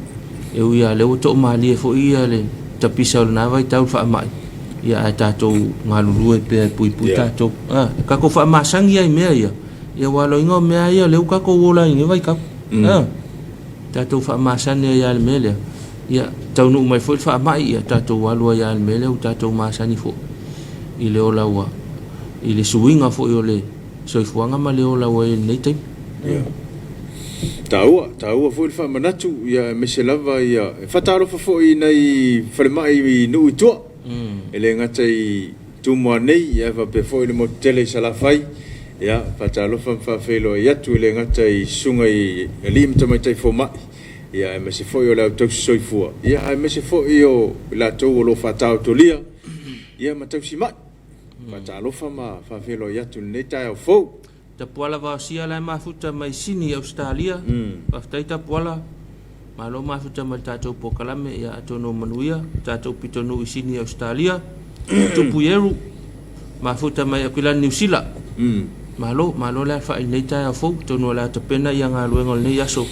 e ui lava o lea ua toamalie foi ia le tapisa o lena vaitau i le faamai, ia ae tatou galulue pea e puipui tatou. E tatou faamasani ai i mea ia, ia aua o loiga o mea ia o lea ua tatou ola ai i lenei vaitau. Tatou faamasani ai lava i le mea lea, ia taunuu mai foi le faamai, ia tatou alu ai lava i le mea lea ua tatou masani foi i le ola ua, i le suiga foi o le soifuaga ma le ola ua i ai i lenei taimi.
Ia. Taua, taua foi le faamanatu, ia aemaise lava ia, e faatalofa foi i nai falemai i nuu i tua. E le gata i Tumua nei, ia faapea foi le motu tele i Salafai. Ia, faatalofa ma faafeiloai atu e le gata i susuga i alii ma tamaitai fomai, ia aemaise foi o le au tausi soifua, ia aemaise foi o i latou o lo o faataotolia, ia ma tausi mai. Faatalofa ma faafeiloai atu i lenei taeao fou.
Tapuala Vaosia la e mafuta mai Sini i Ausetalia. Faafetai Tapuala. Malo mafuta mai le tatou polokalame, ia atonu o manuia tatou pitonuu i Sini i Ausetalia. Tupu Ieru mafuta mai Akilani Niu Sila. Malo, malo le alafai i lenei taeao fou, atonu o le a tapena ia galuega o lenei aso.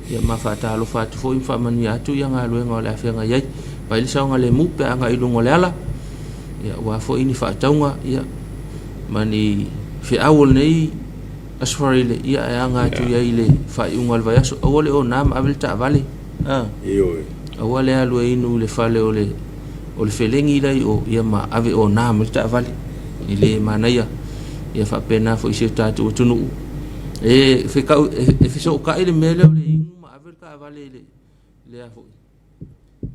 Ia ma faatalofa atu foi ma faamanuia atu ia galuega o le a feagai ai. Vaai le saogalemu pe a agai i luga o le ala. Ia aua foi ni faatauga, ia ma ni feau o lenei Aso Faraile, ia e aga atu i ai i le faaiuga o le vaiaso. Aua le ona ma ave le taavale. Aua le alu e inu i le fale o le o le felegi la i o, ia ma ave ona ma le taavale. E le manaia. Ia faapena foi i si o tatou atunuu. E fekau, e fesootai le mea lea o le inu ma ave le taavale i le, le a foi,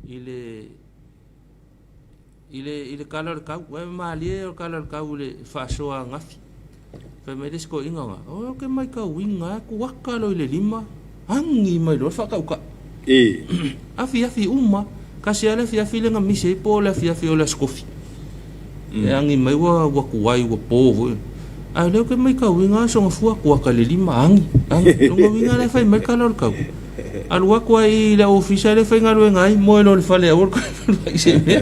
i le I le, i le kala o le kau, ua e malie o le kala o le kau i le faasoa gafi. Fai mai le isi toeaina na, o ke maitauina atu aka loa i le lima, agi mai loa le faatautau. Afiafi uma, kasi lava le afiafi lea na misi ai po o le afiafi o le Aso Tofi. E agi mai ua, ua tuai ua po foi. Ae o lea ou te maitauina aso gafua atu aka i le lima, agi, agi. Lona uiga la e fai mai le kala o le kau. Alu atu ai i le ofisa lea e faigaluega ai, moe loa i le fale aua le toe alu ai i se mea.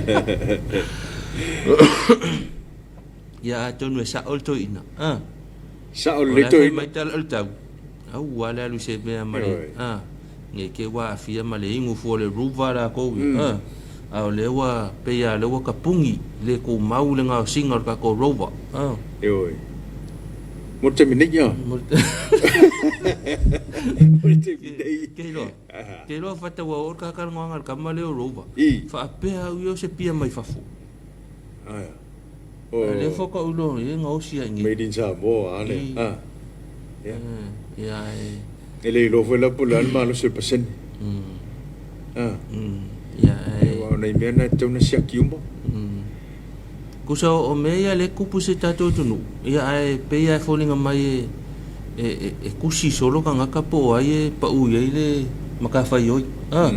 Ia atonu e sao le toeaina. Ah.
Sao lelei toeaina.
Mai tala o le tau. Aua le alu i se mea ma le ah. Nei te ua aafia ma le inu fua o le ruva latou. Ah. A o lea ua pei lava o lea ua tapuni le tumau le gaosiga o le tatou rover. Ah.
Ioe. Mo le taimi nei, ia. Mo le taimi nei.
Ke iloa. Ke iloa fata ua oo le talanoaga a le tama lea o rover. Faapea au ia o se pia mai fafo.
Aia.
O lea faatoa ou iloa e gaosi lava i inei.
Made in Samoa a le. Ah. Ia.
Ia e.
E le iloa foi la po o le a le malosi o le pasene. Ah.
Ia e.
Aua o nai mea na e tatau ona siaki uma.
Tusa o mea ia lea e tupu i si tatou atunuu, ia ae pei lava e foliga mai e e e tusi solo tagata po o ai e pau i ai le matafaioi. Ah.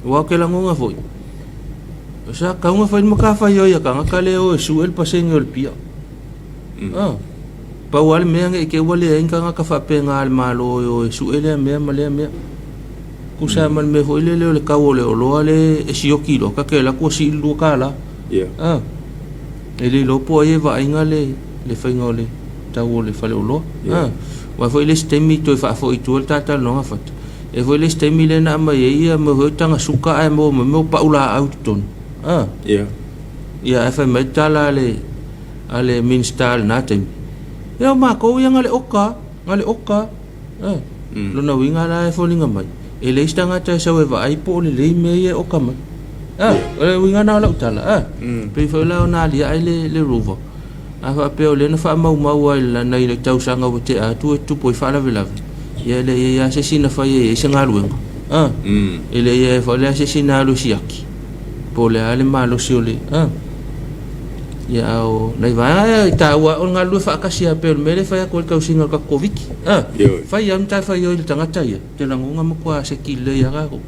Aua ou te lagona foi, sa tatau ona fai le matafaioi a tagata lea e o e sue le pasene o le pia. Ah. Pau lava le mea ne i te i ua leai ni tagata faapena a le Malo e o e sue lea mea ma lea mea. Tusa ma le mea foi lele o le tau o le oloa lea e sioki loa, ta te alu atu ua sii le $2.
Ia.
A. E le iloa po o ai e vaaiga le le faiga o le tau o le faleoloa.
Ia.
A. Aua foi le isi taimi toe faafoi i tua le ta talanoaga fata. E i ai foi le isi taimi lea na aumai ai ia mea foi taga suka ae maua mai mea o pau laau i totonu. A.
Ia.
Ia ae fai mai le tala a le a le Minisita i lena taimi, Ia o matou ia na le oka, na le oka. A. Lona uiga la e foliga mai, e leai se tagata e sau e vaai po o lelei mea ia e oka mai. A, o le uiga lena o lau tala. A, pei foi la ona aliae le, le rover. A faapea o lea na faamaumau lava i le, nai le tausaga ua tea atu e tutupu ai faalavelave, ia e le i i ai lava se isi na fai e i ai se galuega. A, e le i i ai foi la se isi na alu e siaki po o le a le malosi o le, a. Ia a o nai vaega ia e taua o le galulue faatasi lava pei o le mea lea e fai atu ai le tausiga o le tatou Koviti. A, fai lava matafaioi i le tagata ia, ou te lagona matua seki lelei lava tatou.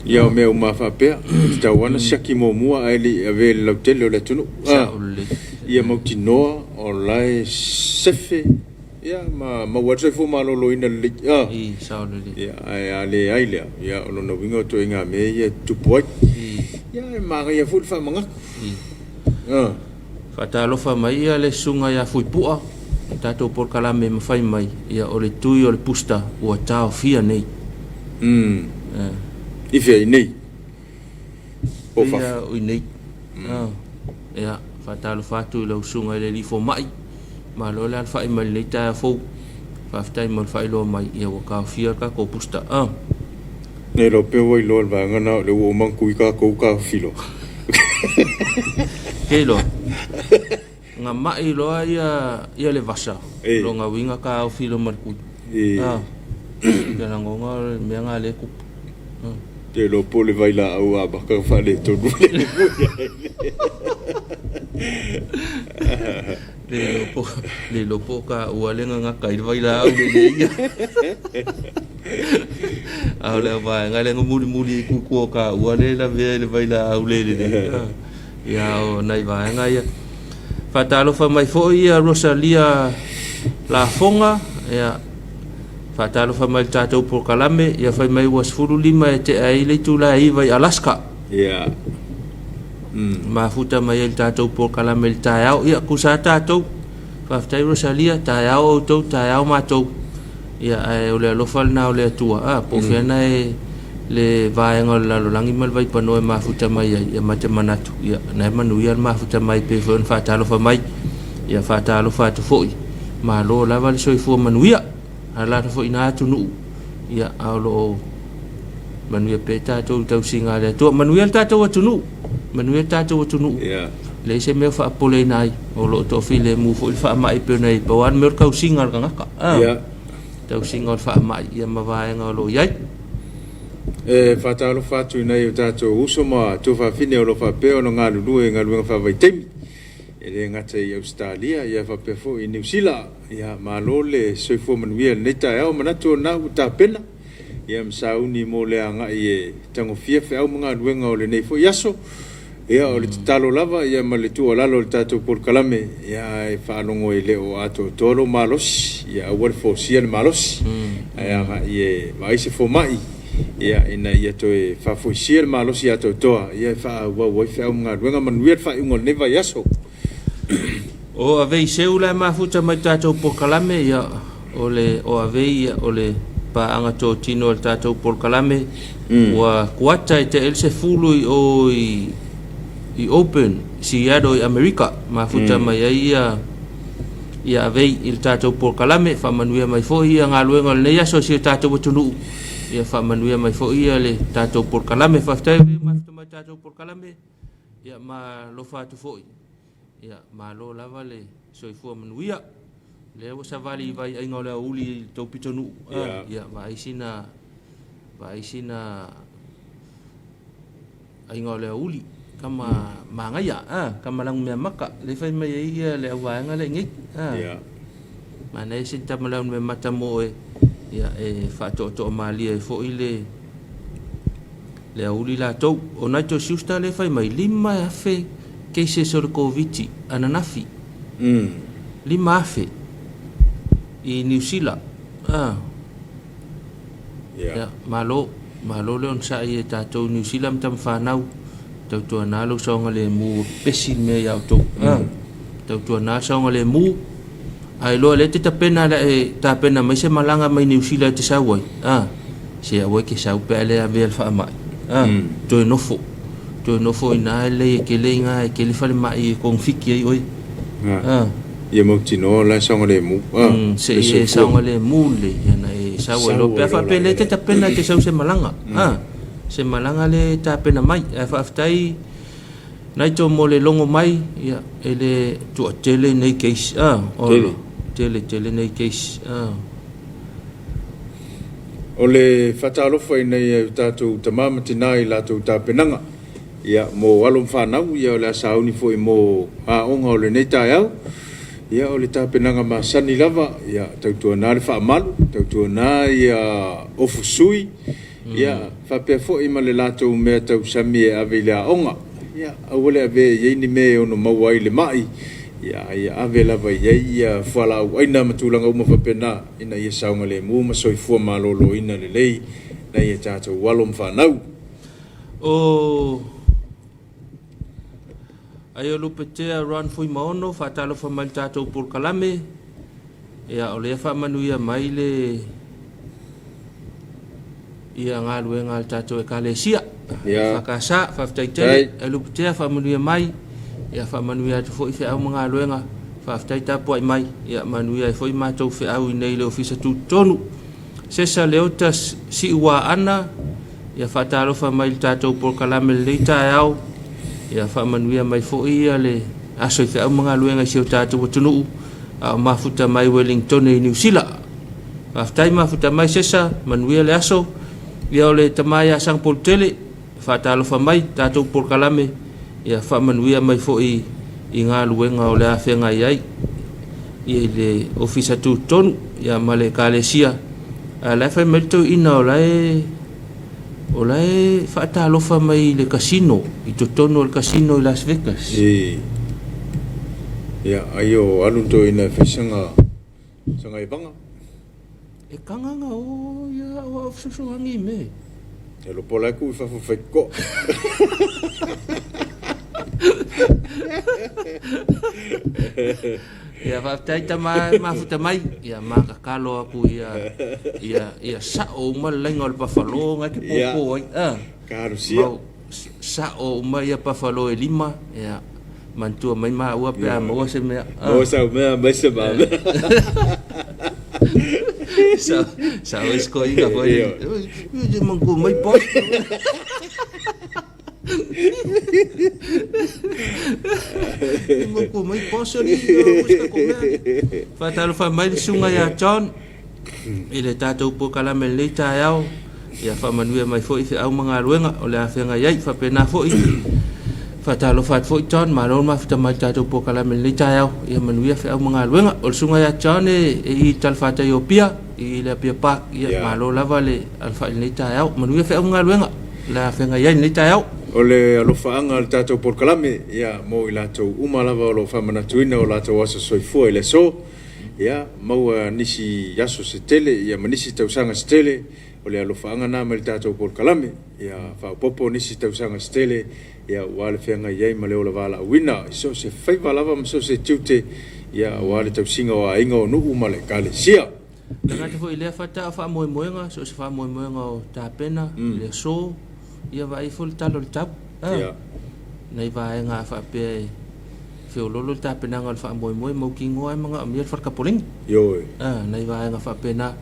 Ia o mea uma lava faapea, e tatau lava ona siaki muamua ae le i avea i le lautele o le atunuu. A,
Sao lelei.
ia mautinoa o la e sefe ia ma maua ai le soifua maloloina lelei. A,
I, sao lelei.
ia ae a leai lea, ia o lona uiga o ituaiga mea ia e tutupu ai.
I.
Ia e manaia foi le faamanatu.
Faatalofa mai ia le susuga ia Fuipua, le tatou polokalame e mafai mai, ia o le tui o le pusta ua taofia nei.
I fea i nei? Po o fafo?
Ia i nei. Ia, faatalofa atu i lau susuga i le alii fomai, malo le alafai mai lenei taeao fou. Faafetai mo le faailoa mai, ia ua taofia le tatou pusta.
E iloa pea ua iloa e le vaega na o lea ua uma ona tui tatou taofilo.
Ke iloa. Na mai loa ia ia le vasa. Lona uiga taofilo ma le tui. Ah. Te lagona o le mea na lea e tupu.
Te iloa po o le vailaau amata ona faaletonu.
Le iloa po, le iloa po o taua le gagata ai le vailaau lenei ia. A o le vaega lea na mulimuli ai kuku o taua lea e lavea i le vailaau le lelei. Ia o nai vaega ia. Faatalofa mai foi ia Rosalia Lafoga, ia faatalofa mai i le tatou polokalame, ia fai mai ua 15 e tea ai le itula e 9 i Alaska.
Ia.
Mafuta mai ai le tatou polokalame i le taeao. Ia, tusa lava tatou. Faafetai Rosalia, taeao outou, taeao matou. Ia, ae o le alofa lena o le Atua. A, po o fea na e le vaega o le lalolagi ma le vaipanoa e mafuta mai ai, ia ma te manatu, ia, na e manuia le mafuta mai pei foi ona faatalofa mai. Ia, faatalofa atu foi. Malo lava le soifua manuia. Alala foi i na atunuu, ia, a o lo o manuia pea tatou i le tausiga a le Atua. Manuia le tatou atunuu, manuia le tatou atunuu.
Yeah.
Leai se mea o faapopoleina ai, o lo o toafilemu foi le faamai pei ona i ai. Pau lava le mea o le tausiga a le tagata, ah.
Yeah.
Tausiga o le faamai, ia ma vaega o lo o i ai.
E faatalofa atu i nai o tatou uso ma tuafafine o lo o faapea ona galulue i galuega faavaitaimi. E le gata i Ausetalia, ia faapea foi i Niu Sila. Ia, malo le soifua manuia i lenei taeao. Manatu o lena ua tapena, ia ma sauni mo le agai e tagofia feau ma galuega o lenei foi aso. Ia, o le tatalo lava, ia ma le tuualalo i le tatou polokalame, ia e faalogo e le o atoatoa lou malosi, ia aua le folasia le malosi, ae agai e vaai se fomai, ia, ina ia toe faafoisia le malosi atoatoa, ia e faaauau ai feau ma galuega. Manuia le faaiuga o lenei vaiaso.
O Avei Seu la e mafuta mai tatou polokalame, ia, o le o Avei, ia, o le paaga totino a le tatou polokalame ua kuata e te le 10 i o i Open Seattle i Amerika mafuta mai ai ia ia avei i le tatou polokalame faamanuia mai foi ia galuega o lenei aso i si o tatou atunuu ia faamanuia mai foi ia le tatou polokalame. Faafetai avei mafuta mai tatou polokalame ia ma lofa atu foi ia malo lava le soifua manuia. Lea ua savali i vai aiga o le aouli i le tou pitonuu ia vaai sina aiga o le aouli kama magaia kama lagu mea maka le fai mai ai ia le auvaega le nei mana e se tama lagu mea mata mo e ia e faatoatoa malie ai foi le aouli latou. O Nigel Schuster le fai mai 5,000 cases o le Covid ananafi. 5,000 i Niu Sila. Ia malo malo le onosai e tatou Niu Sila ma tamafanau tautuana lou saogalemu pesi le mea ia outou. Tautuana saogalemu ae loa lea te tapena le e tapena mai se malaga mai Niu Sila e te sau ai. Se aua e ke sau pe a le avea le faamai. Toe nofo ina le e kele inga e kele fale mai e kongfiki ai oi.
Ia mautinoa la saogalemu.
Se e saogalemu le ia na e sau ai lo pe faapea le te tapena te sau se malaga. Se malaga le tapena mai. Ae faafetai Naito mo le logo mai ia e le tuatele nei case. Tele tele nei case.
O le faatalofa ina ia o tatou tama ma tina i latou tapenaga ia mo alo ma fanau ia o le a sauni foi mo aoga o lenei taeao ia o le tapenaga masani lava ia tautuana le faamalu tautuana ia ofusui ia faapea foi ma le latou mea tausami e ave i le aoga ia aua le ave i ai ni mea e ono maua ai le mai ia ia ave lava i ai ia fualaau aina ma tulaga uma faapena ina ia saogalemu ma soifua maloloina lelei na ia tatou alo ma fanau.
O ai o lupetea Ron Fuimaono faatalofa mai le tatou polokalame ia o lea faamanuia mai le ia galuega a le tatou ekalesia whakasa faafetai tele e lupetea faamanuia mai ia faamanuia atu foi feau ma galuega faafetai tapuai mai ia manuia ai foi matou feau i nei le ofisa tutotonu. Sesa Leota Siua Ana ia faatalofa mai le tatou polokalame lenei taeao ia faamanuia mai foi ia le aso i feau ma galuega i si o tatou atunuu a o mafuta mai Wellington i Niu Sila. Faafetai mafuta mai Sesa, manuia le aso. Ia o le tama ia Sangapolutele faatalofa mai tatou polokalame ia faamanuia mai foi i galuega o le afega i ai ia i le ofisa tutotonu ia ma le ekalesia. A la e fai mai le toeaina o la e faatalofa mai i le casino i totonu o le casino i Las Vegas.
Ia ai o alu toeaina e fai sanga evaga.
E kanganga o ia o fesoasoani me.
E lopo la ku i fafo fai ko.
Ia faafetai tama mafuta mai ia makakalo aku ia ia ia sao uma le laina o le pafalo ngai te popo ai.
Karusia.
Sao uma ia pafalo e 5 ia mantua mai maua pe a maua se mea.
Maua sau mea mai se ma.
Sa o isko inga foi. Ia manku mai po. Manku mai po se ni o iska ko mea. Faatalofa mai le susuga ia John i le tatou polokalame lenei taeao ia faamanuia mai foi feau ma galuega o le afega i ai faapena foi. Faatalofa atu foi John, malo le mafuta mai le tatou polokalame lenei taeao ia manuia feau ma galuega. O le susuga ia John e i talafatai o Apia i le Apia Park ia malo lava le alafai lenei taeao manuia feau ma galuega o le afega i ai lenei taeao.
O le alofaaga o le tatou polokalame ia mo i latou uma lava o lo o faamanatuina o latou aso soifua i le aso ia maua nisi aso se tele ia ma nisi tausaga se tele o le alofaaga na mai le tatou polokalame ia faaopoopo nisi tausaga se tele ia ua le feagai ai ma le ola valaauina i so o se faiva lava ma so o se tiute ia aua le tausiga o aiga o nuu ma le ekalesia.
Le gata foi i lea fata a o faamoemoega, so o se faamoemoega o tapena i le aso, ia vaai ifo le tala o le tau. A, nai vaega a faapea e feololo le tapenaga o le faamoemoe, mautinoa e manaomia le falekapoleni.
Ioe.
A, nai vaega faapena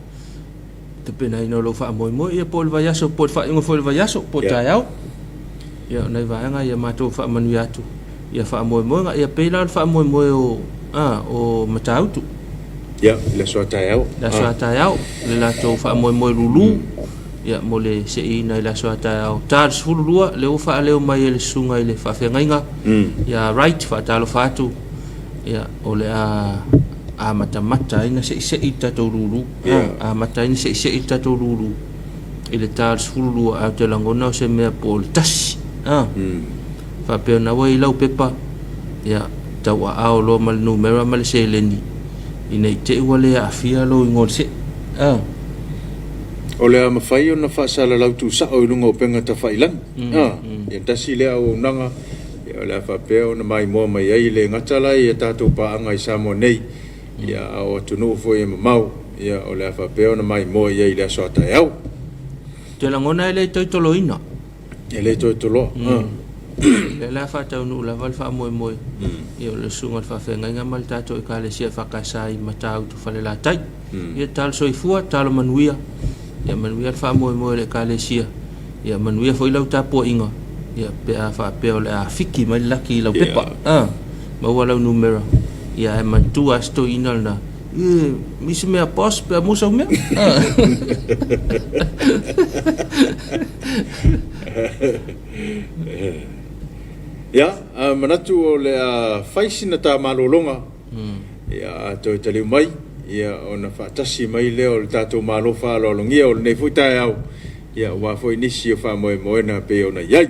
tapenaina o lou faamoemoe, ia po o le vaiaso, po o le faaiuga foi o le vaiaso, po o taeao. Ia, o nai vaega ia matou faamanuia atu ia faamoemoega. Ia pei la o le faamoemoe o, a, o Matautu.
Ia, le aso a taeao.
Le aso a taeao, le latou faamoemoe lulu, ia, mo le seiina i le aso a taeao. Ta le 12, lea ua faaleo mai e le susuga i le faafeagaiga, ia Wright, faatalofa atu, ia, o le a amatamata ai na seisei le tatou lulu. Amata ai na seisei le tatou lulu i le ta o le 12, ae ou te lagona o se mea po o le 1. Faapea ona ua i lau pepa, ia, tauaao loa ma le numera ma le seleni, ina i te i ua le aafia lou igoa i le see.
O le a mafai ona faasalalau tuusao i luga o upega tafailagi. Ia tasi lea auaunaga, ia, o le a faapea ona maimoa mai ai le gata la i a tatou paaga i Samoa nei, ia, a o atunuu foi e mamao, ia, o le a faapea ona maimoa i ai i le aso a taeao.
Ou te lagona e le toe toloina.
E le toe toloa.
Lea la faataunuu lava le faamoemoe, ia o le susuga i le faafeagaiga ma le tatou Ekalesia EFKS i Matautu Falelatai. Ia talo soifua, talo manuia, ia manuia le faamoemoe o le Ekalesia, ia manuia foi lau tapuaiga, ia pe a faapea o le a fiki mai le laki i lau pepa. Maua lau numera, ia ae manatua lava si toeaina lena, e misi mea boss pe a maua sau mea.
Ia, manatu o le a fai sina ta malologa, ia, a toe taliu mai, ia, ona faatasi mai lea o le tatou Malo faaaloalogia o lenei foi taeao, ia, aua foi nisi o faamoemoega pei ona i ai.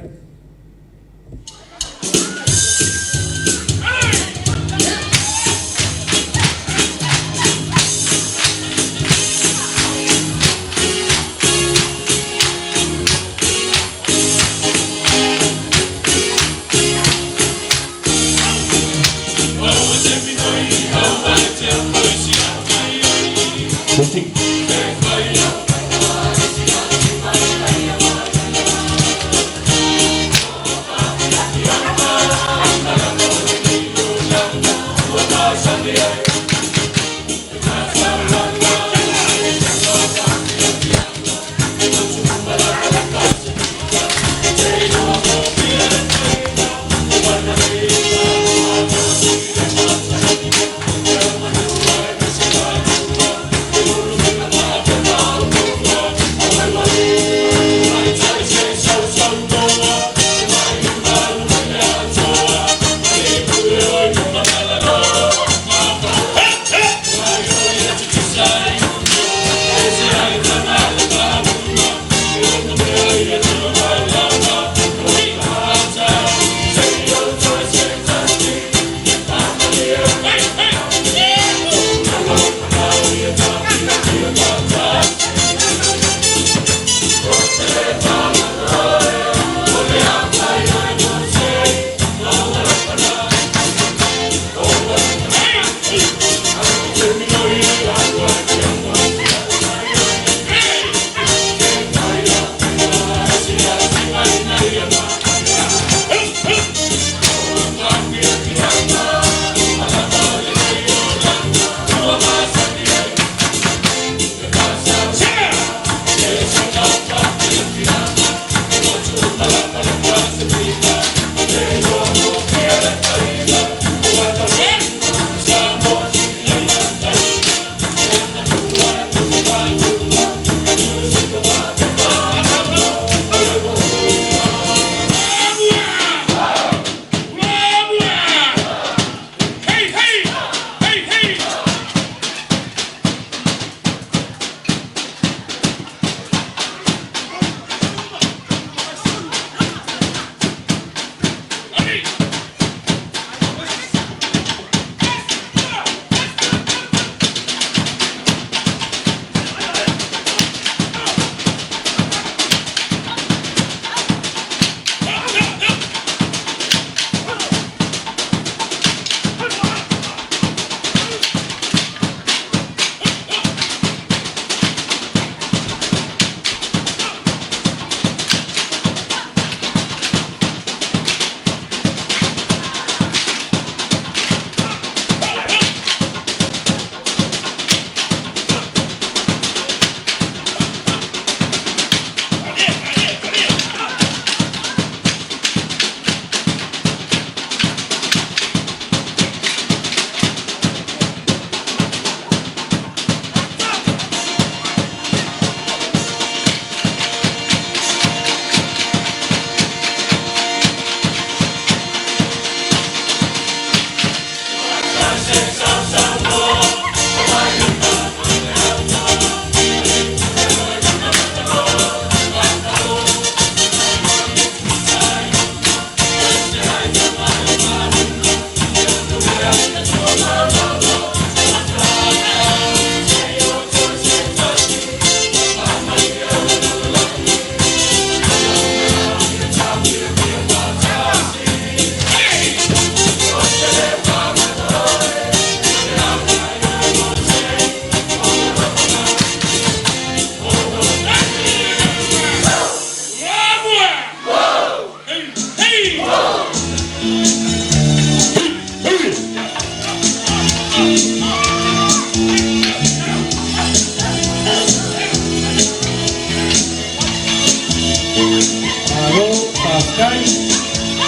Faafetai.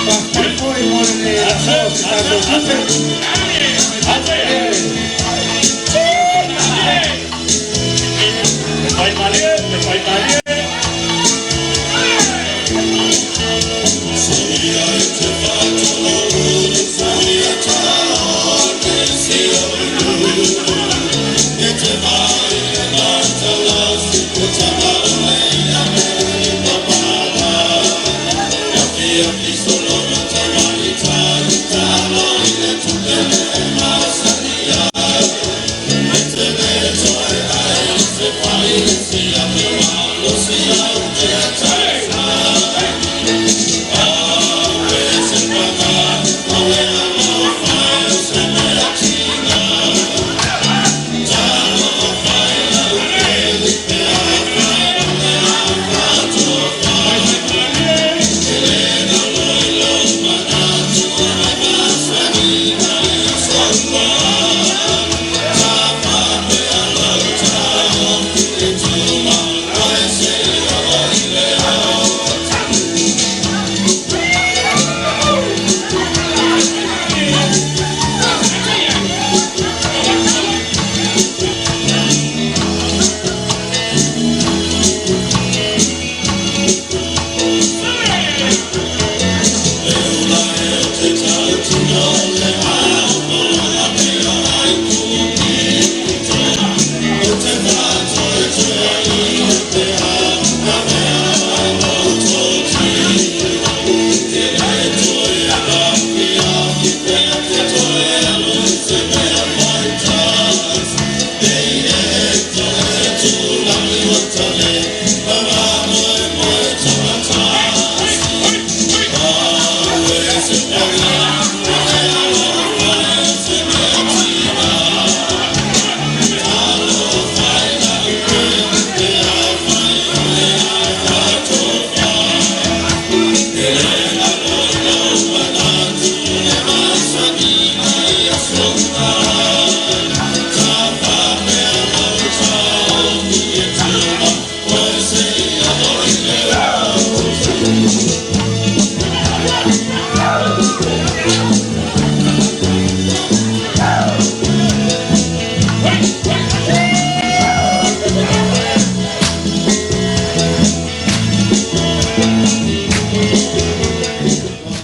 Faafetai foi mo le lafoa o se tatou tupe.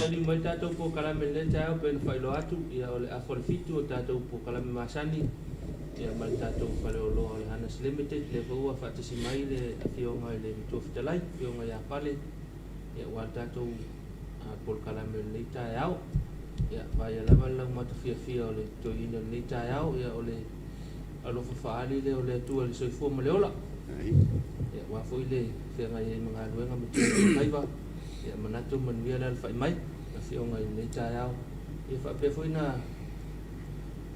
Taliu mai tatou polokalame i lenei taeao pei ona faailoa atu, ia o le afa o le fitu o tatou polokalame masani ia ma le tatou faleoloa o le Hanas Limited, lea foi ua faatasi mai le afioga i le Matua Fetalai, afioga ia Pale, ia aua le tatou polokalame o lenei taeao. Ia vaia lava le laumata fiafia o le toeaina i lenei taeao, ia o le alofa faaali lea o le Atua i le soifua ma le ola. Ia aua foi le feagai ai ma galuega ma tiute o faiva, ia manatu manuia le alafai mai afioga i lenei taeao. Ia faapea foi na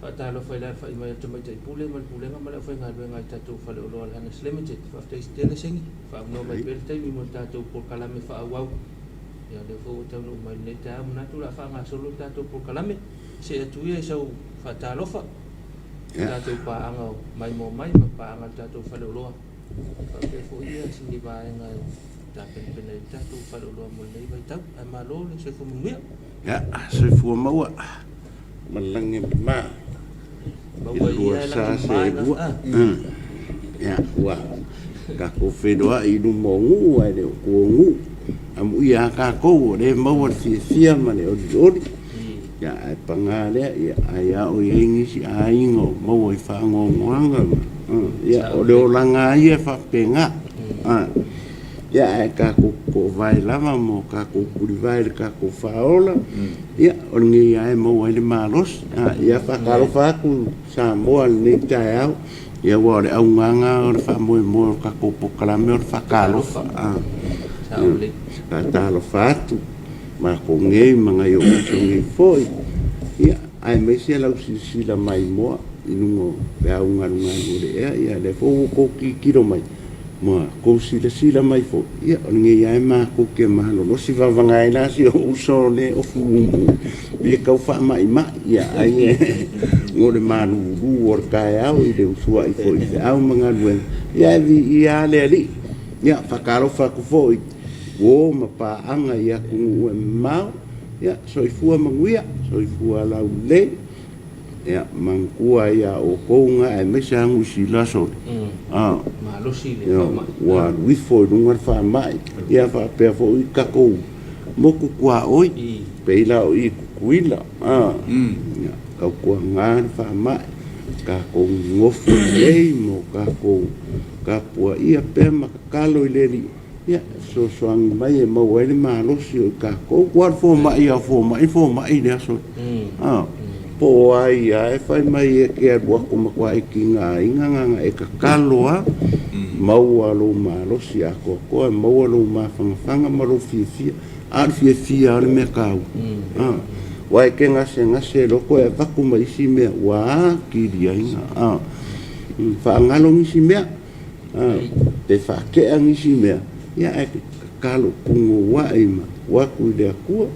faatalofa i le alafai mai o le Tamaitai Pule ma le Pulega ma le aufaigaluega a le tatou faleoloa o le Hanas Limited. Faafetai tele Seni, faaaunoa mai pea le taimi mo le tatou polokalame faaauau. Ia lea foi ua taunuu mai i lenei taeao, manatu o le a faagasolo le tatou polokalame. See atu ia i sau faatalofa i tatou paaga o Maimoa Mai ma paaga a le tatou faleoloa. Faapea foi ia sini vaega e tapenapena ai le tatou faleoloa mo lenei vaitau. Ae malo le soifua manuia.
Ia, soifua maua ma le lagi e mama.
Maua
Lua
ia
sa
lagi
se
mama
lua. Ia, ua tatou feiloai i luma o nuu ae le o tua o nuu. Amuia a tatou o lea e maua le fiafia ma le olioli. Ia, ae paga lea, ia, ai lava o i ai nisi aiga o maua i faanoanoaga. Ia, o le olaga lava ia e faapena. Ia, ae tatou toovae lava ma o tatou tulivae i le tatou faaola. Ia, o lenei lava e maua ai le malosi. Ia, faatalofa atu Samoa i lenei taeao. Ia, aua o le auga lava o le faamoemoe o le tatou polokalame o le faatalofa. Faatalofa atu matou nei ma nai ou uso nei foi. Ia, aemaise lau silasila maimoa i luga o peau galugalu o le ea. Ia, lea foi ua outou tilotilo mai ma tou silasila mai foi. Ia, o lenei lava e matou te malolosi vavana ai la si ou uso le ofu mumu pe tau faamaimai. Ia, ai no le malulu o le taeao i le usuai foi i feau ma galuega. Ia, e viia lava le Alii. Ia, faatalofa atu foi. Uō ma paaga i atunuu e mamao, ia soifua manuia, soifua laulelei, ia manatua ai iā outou na aemaise lava Niu Sila sole, a,
Malosi le
ia,
faamai.
ua alu ifo i luga le faamai, ia faapea foi tatou motu tuaoi, pei la o i i Tutuila, a, ia tautuana le faamai, tatou nonofo lelei ma o tatou tapuaia pea ma tatalo i le Alii, Ia, fesoasoani mai e maua ai le malosi o i tatou. Ua alu fomai lava o fomai, fomai i le aso. A, po o ai lava e fai mai e te alu atu matua e tigaina na ona e tatalo lava, maua lou malosi atoatoa, maua lou mafanafana ma lou fiafia. A o le fiafia lava o le mea taua. A, aua e te gasegase loa toe avatu ma isi mea ua atili ai na, a, faagalo nisi mea. Pe faatea nisi mea, ia ae tatalo punouai ma tuu atu i le Atua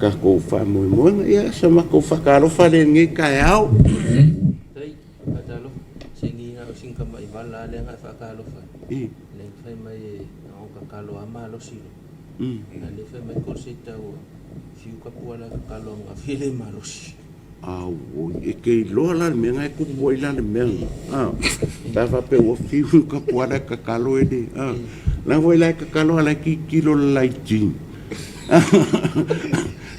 tatou faamoemoega. Ia sa matou faatalofa lea i lenei taeao.
Faafetai, faatalofa. Se ni na o sina tamai vala lava lea na e faatalofa ai. Lea na fai mai e na o tatalo lava malosi loa. A lea fai mai Koloseta ua fiu ka puala e tatalo ananafi e le malosi.
Auoi, e te iloa la le mea na e tupu ai la le mea na. A, pe a faapea ua fiu ka puala e tatalo e le, a, leaga foi la e tatalo a la e tilotilo le laiti.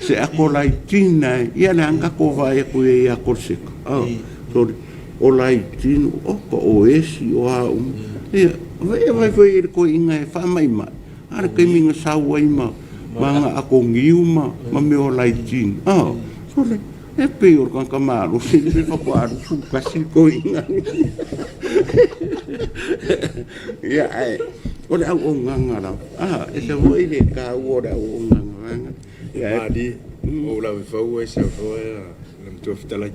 Se ako laiti na e, ia lea na tatou vaai atu i ai ia Koloseka. A, sorry, o laiti, oka, o esi, o a uma. Ia, vaai foi i le toeaina e faamaimai. A le taimi na sau ai ma ana ato niu ma mea o laiti, a, sole, e pei o le tagata malosi le faatoa alu 11 le toeaina. Ia, ae o le auaunaga lava, a, e ese foi le taua o le auaunaga.
Ia, malie, o ou lave fau ai sau foi le matua fetalai.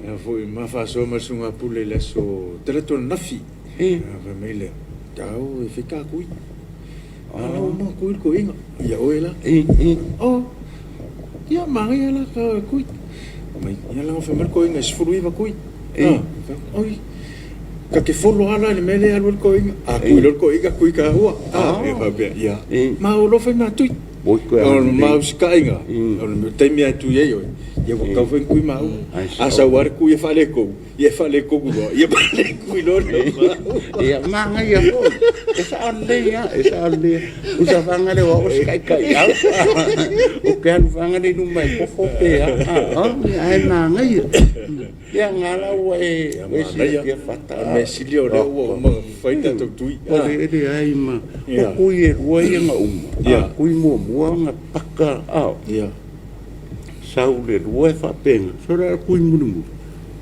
Ia foi ma faasoa ma le susuga Pule i le aso talaatu ananafi. Fai mai lea, tau e fai ta kui. Ala o ma kui le koiga. Ia oe la. Oh. Ia manaia la ka kui. Mai ia la fai mai le koiga e 19 kui. Oi. Ka te folo ala i le mea lea alu ai le koiga. A kui loa le koiga, kui ka ua. E faapea, ia. Ma o lo fai ma tui. O le mausikaʻiga, o le taimi lava e tui ai oe, ia ua tatau foi ona tui maua. A sau lava le kui e faaletonu, ia e faaletonu loa, ia ma le kui loa lea o maua.
Ia, manaia foi. E sao lelei lava, e sao lelei lava. Usa faga lea o au o se taitaiau. Ou te alu faga lea i luma e kofo pe a, ae manaia. Ia nga la ua e silafia fata.
O le mea sili o lea ua uma ona fai le tatou tui.
O le leai ma o kui e lua ia na uma. A kui muamua na paka a sau le lua e faapena. So le kui mulimuli.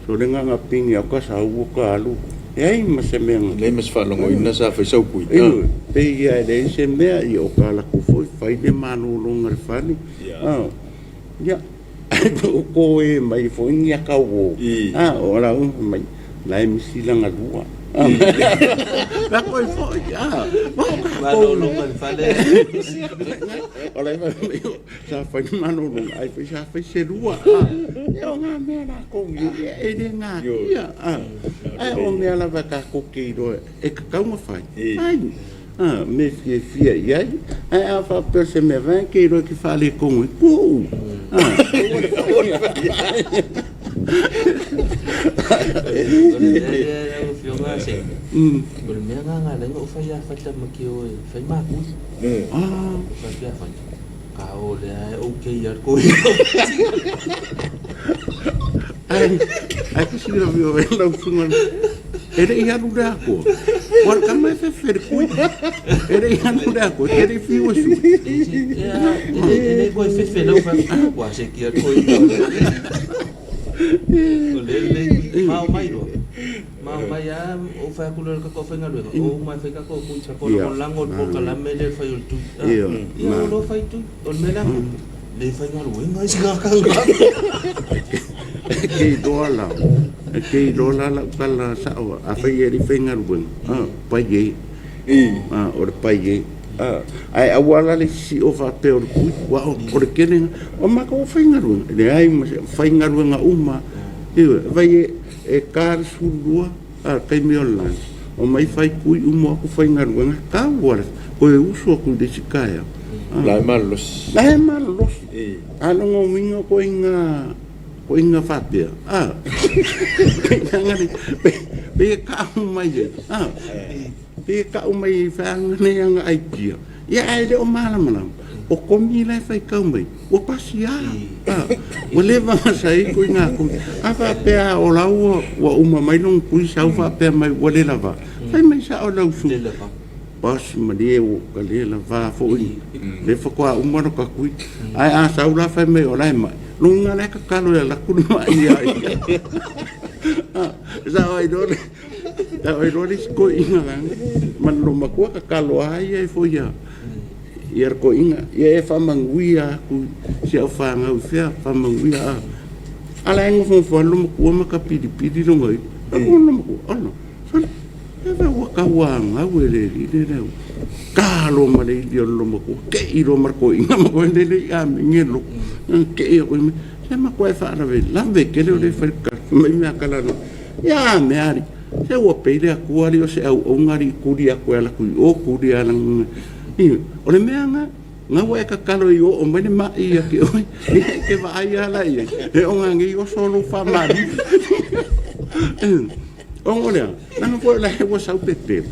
So le nga pini au ka sau o ka alu. Leai ma se mea na.
Leai ma se faalogoina sa fai sau kui.
Ioe, pei ia e leai se mea, ia o ka latou foi fai le malologa i le fale. Ia. O ko e mai foi ni aka uo. A o la u mai la e misi langa lua. La koi foi a.
Malolo mai fale.
O la mai sa fai malolo ai foi sa fai se lua. A ia o ngā mea la ko i e le ngā ia. A ai o mea lava ka ko ke iloa e kakau ma fai. Ai. A, me fiafia i ai, ae a faapea o se mea vae ke iloa ke faaletonu ai, kou! A,
O le mea lea lau Afioga Seni, o le mea lena na ala ai ona ou fai ia Fata ma Keo e fai makui. Ou fai atu ia Fata, ka o lea e okay lava le koina.
Ai, ai ke silafia oe lau susuga e le i alu le atoa. Ua le tama e fefe le kui. E le i alu le atoa, e le i fiu e sui.
E le koe fefe lau fai, ua se kia koina. O le le mao mai loa. Mao mai a o fai atu loa le tatou faigaluega, o uma e fai tatou kui, tatou lagolago le polokalame lea e fai o le tui. Ia o loa fai tui. O le mea lea le faigaluega isi tagata.
E te iloa la, e te iloa la lau tala sao, afai e le i faigaluega, pai e, o le pai e. Ae aua la le sisio faapea o le tui, aua o le tele na, o matou faigaluega, e leai ma se, faigaluega uma lava. Ioe, fai e ta le 12, taimi o le lunch, Omai fai kui uma aku faigaluega tau a le toe usu aku i le isi taeao.
La e malolosi.
La e malolosi. A loga uiga koiga koiga faapea a pe ka'u mai ai a pe ka'u mai ai feaga nei aga aitia ia ae le o malamalama o komi la e faitau mai ua pasi a ua leva ona sai koiga komi a faapea o la ua uma mai lona kui sau faapea mai ua le lava fai mai sa'o lau sui pasi malie ua ka le lava fo'i le faatoa uma lota kui ae a sau la fai mai o la e ma'i loga la e tatalo e alu atu le ma'i ia ia sa'o ai loa le sa'o ai loa le isi toeaina laga ma le loomatua tatalo a ia e foi ia ia le toeaina ia e faamanuia atu si au fanau i fea faamanuia a ala e nofonofo lava le loomatua ma tapilipili lona i'a loomatua ola sole e ua tauagau e le alii le lea talo ma le ili o le loomatua te'i loa ma le toeaina ma koe lele i amene loto te'i atu i se matua e faalavelave tele o le fai mai mea kalalo ia mea ali se ua pei le Atua alii o se auauna alii tuli atu e ala atu i o tuli ala o le mea na na ua e tatalo i oo mai le ma'i ia te oe ia e te vaai ala i ai e ona nei oso lou faamaliu ona o lea leaga foi o la e ua sau pepelo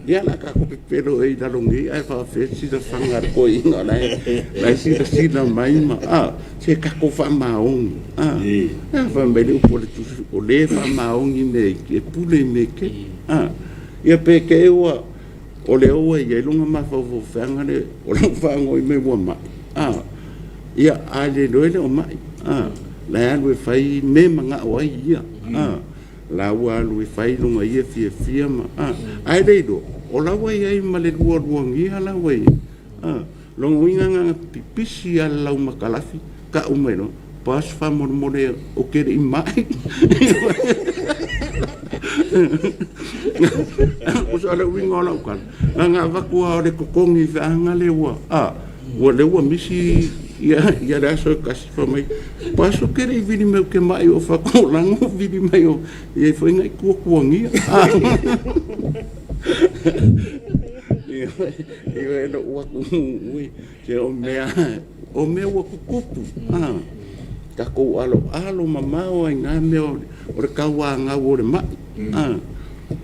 ia la tatou pepelo e i lalo nei ae faafefea silafaga a le toeaina o la e silasila mai ma se tatou faamaoni fai mai le upu a le Tusi o le faamaoni mea iti e pule i mea tele ia pe te i ua o lea ua i ai lona mafaufau feaga le o lau faanoi mai ua mai ia a le iloa e le o mai la e alu e fai mea manao ai ia la ua alu e fai lona ia fiafia ma ae le iloa o la ua i ai ma le lualuagia la ua i ai lona uiga na pipisi a le laumatalafi ka'u mai loa pas faamolemole ou te le i ma'i o le uiga o lau tala na avatu lava o le totogi feaga le ua ua lea ua misi ia ia le aso e tasi fai mai paso ke le i vili mai ou te ma'i o faatolaga o vili mai o ia foi na i tuatuagia ia e lou atu ui se o mea ua tutupu tatou aloalo mamao ai na mea o le tauagau o le ma'i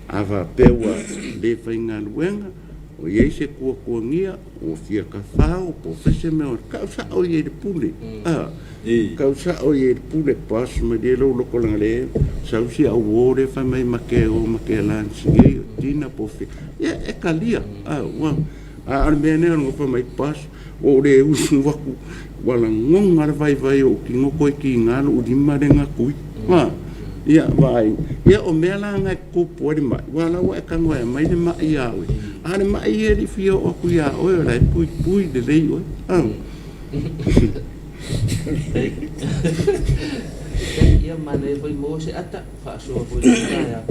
a faapea ua le faigaluega o i ai se tuatuagia ua fia tafao po o fea se mea o ka'u sa'o ia i le pule ka'u sa'o ia i le pule pas malie lou loto leaga le sau si au uō lea fai mai make o make lunch nei o tina po o fea ia e talia ua a o le mea lenei o le nofo mai pas ua ou le usu atu ua lagona le vaivai o ou tino toe kiga lou lima lea na tui ia vaai ia o mea la na e tutupu ai le ma'i ua la ua e tago e aumai le ma'i iā oe a le ma'i e le i fia oo atu iā oe o la e puipui lelei oe.
Ia manaia foi maua se ata faasoa foi i le taeao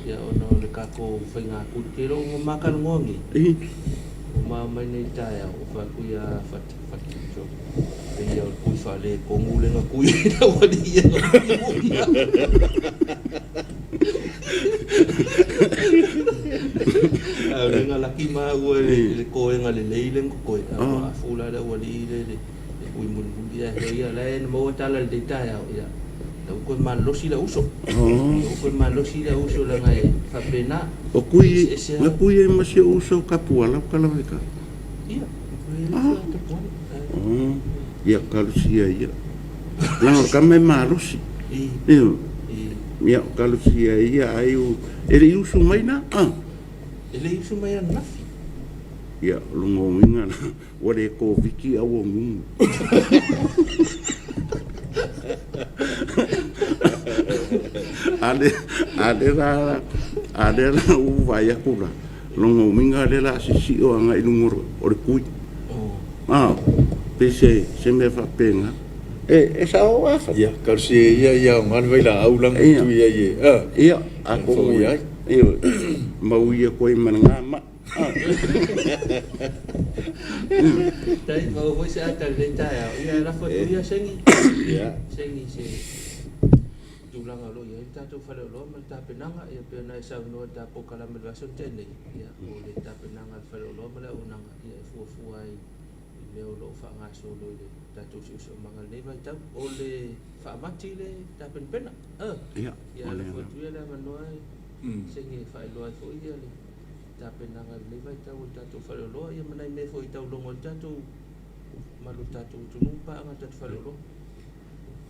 ia ona o le tatou faiga tele o makalanoa nei o ma mai nei taeao o fai atu ia fata fata so pei o le kui faaletonu le na kui na wali ia a o le laki ma ua le koega lelei le koe a afu la le wali le le kui mulimuli ia he ia la e na maua tala le taeao ia lau koe malosi la uso lau koe malosi la uso la ngai faapena
O kui na kui ai ma si ou uso kapuala o kalaveka.
Ia
ia kalosia ia leaga o le tama e malosi ia o kalosia ia ai e le i usu mai la
e le i usu mai ananafi
ia o lona uiga la ua le koviti a ua gugu a le la a le la ua vaai atu la lona uiga lea o le a sisio agai i luga o le kui pe se mea faapena e sao afa
ia kalosia ia ia o ngale vai la au langa tui ai e
ia atonu
ai
ia mau ia koe ma ngā ma'i
Tai mau foi se ata le taeao ia lafo atu ia sengi
ia
sengi se tulaga o lo o i ai le tatou faleoloa ma le tapenaga, ia pei ona e saunoa i le ta polokalame i le vaiaso na tea nei, ia o le tapenaga a le faleoloa ma le auaunaga, ia e fuafua ai i mea o lo o faagasolo i le tatou siosiomaga i lenei vaitau. O le faamati le tapenapena.
Ia,
Ia
o le
lafo
agaga.
atu ia le avanoa e saini e faailoa ai foi ia le tapenaga i lenei vaitau o le tatou faleoloa, ia ma nai mea foi e taulogo ai le tatou malu o le tatou atunuu ma paaga a le tatou faleoloa.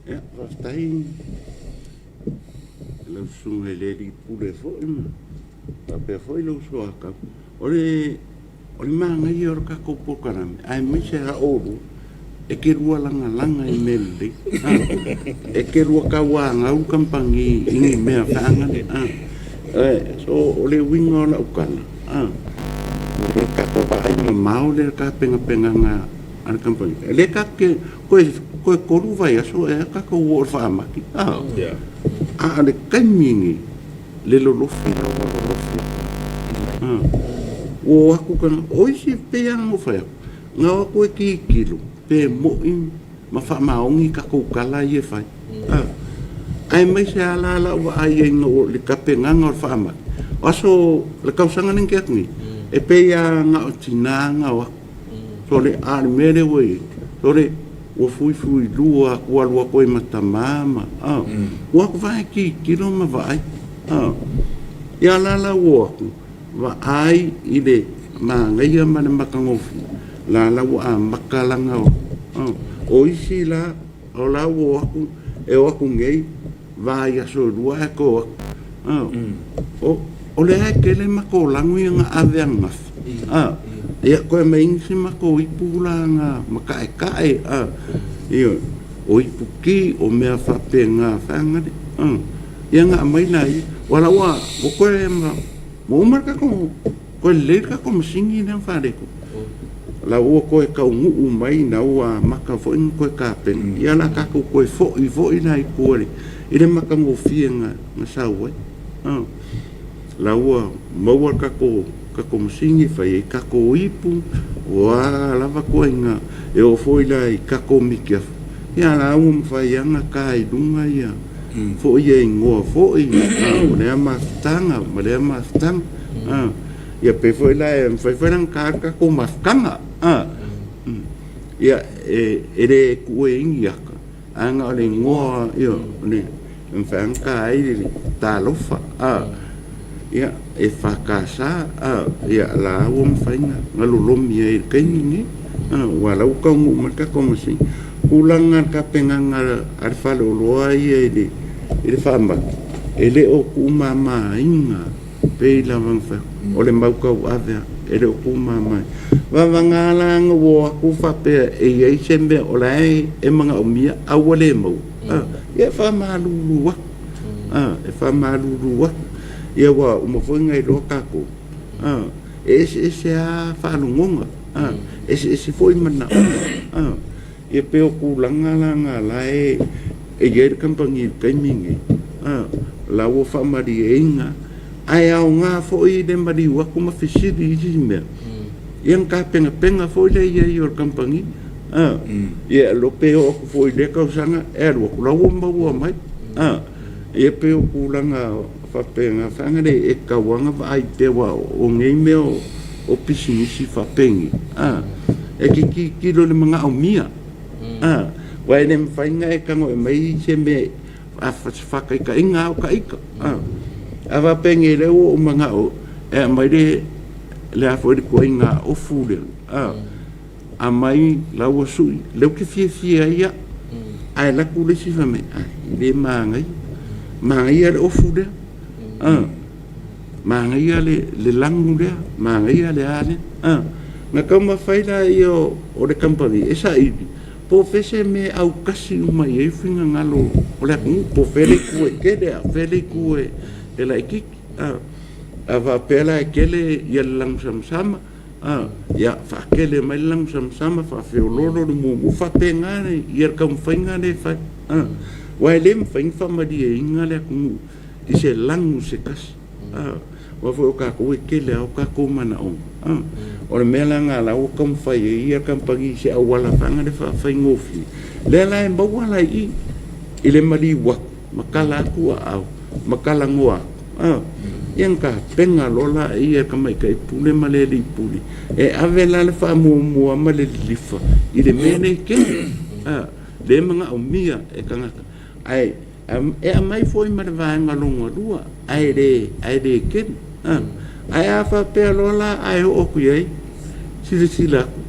Ia, faafetai i lau susuga i le alii pule foi ma faapea foi lou suakau. O le o le manaia o le tatou polokalame, aemaise lava oulua, e te lua lagalaga i mea lelei. E te lua tauanau kamupani i ni mea feagana. So o le uiga o lau tala, o le tatou vaai mamao lea i le tapenapenaga a le kamupani. O lea tatou te toe toe 3 vaiaso ea tatou oo i le faamati. A o le taimi lenei, le lolofi la ua lolofi. Ua o atu tagata, o isi e pei lava ona ou fai atu, na o atu e tilotilo pe moi ma faamaoni tatou tala ia e fai. Aemaise lava la lau vaai i ai ina ua i le tapenaga o le faamai, o aso le tausaga lea na tea atu nei, e pei lava na o tina na o atu. Sole, a o le mea lea ua i ai, sole, ua fuifuilua atu, alu atu ai ma tama ma, ua o atu vae tilotilo ma vaai. Ia la la ua o atu, vaai i le manaia ma le matagofie, la la ua amata lana o. O isi la, o la ua o atu, e o atu nei, vaiaso e 2 ae toe o atu. O lea e tele matou lago ia na ave ananafi. Ia toe aumai nisi matou ipu la na mataetae. Ioe, o ipu ki, o mea faapena feagale. Ia na aumai laia, aua la ua toe ua uma le tatou, toe lelei le tatou masini lea na faaletonu. La ua toe taunuu mai, na ua amata foi ona toe tapena, ia o le a tatou toe foi foi la i tua i le matagofie na sau ai. La ua maua le tatou masini e fai ai tatou ipu, o a lava ituaiga, e oo foi la i tatou mitiafu, ia la ua mafai lava ona ta i luga ia foi ia igoa foi, o lea mafutaga ma lea mafutaga. Ia pei foi la e mafai foi la ona ta le tatou mafutaga. Ia e le tuua i ai ni ata, ae na o le igoa ia o le e mafai lava ona ta ai le talofa, ia e FKS, ia la ua mafai ona lolomi ai i le taimi lenei, aua o la ua taunuu mai le tatou masini. Tulaga i le tapenaga a le faleoloa ia i le faamai, e le o tuumamaina pei lava ona fai atu, o le mau tauave lava, e le o tuumamaina. Vavana la na ua o atu faapea e i ai se mea o la e manaomia a ua le maua, ia e faamalulu atu, e faamalulu atu. Ia ua uma foi ona iloa tatou, e eseese lava faalogoga, eseese foi manaoga. Ia pei o tulaga la na la e i ai le kamupani i le taimi lenei, la ua faamalieina, ae aoga foi le maliu atu ma fesili i isi mea, ia ona tapenapena foi lea i ai o le kamupani. Ia lo pe oo atu foi i lea tausaga e alu atu, la ua maua mai. Ia pei o tulaga faapena feaga le e tatau lava ona vaai pea, aua o nei mea o pisinisi faapenei, e te tilotilo i le manaomia. Aua e le mafai ona e tago e aumai se mea se faataitaiga lava o taita. A faapea nei o lea ua ou manao e aumai le a foi le ituaiga ofu lea, aumai la ua sui, lea ou te fiafia ai au. Ae alu atu le isi fai mai, ai, e le manaia. Manaia le ofu lea. Manaia le lanu lea, manaia le a lea. Na taumafai laia o le kamupani e saili po o fea se mea e autasi uma i ai finagalo o le atunuu, po o fea le itu e tele a o fea le itu e laitiiti. A faapea la e tele ia le lanu samasama, ia faatele mai le lanu samasama, faafeoloolo le mumu, faapena ia le taumafaiga lea e fai. Aua e le mafai ona faamalieina le atunuu i se lanu se tasi. Aua foi o tatou e tele lava o tatou manaoga. O le mea la lena la ua taumafai ai ia le kamupani i se auala foi lea faafaigofie, lea la e maua la i i i le maliu atu. Ma kala atu aao ma talanoa atu. A, ia na tapena loa laia e le tamaitai pule ma le alii pule e ave la le faamuamua ma le lilifa i le mea lea e kele. A, lea e manaomia e tagata ae e aumai foi ma le vaega lona lua ae le ae le kele. A, ae a faapea loa la ae oo atu i ai, silasila atu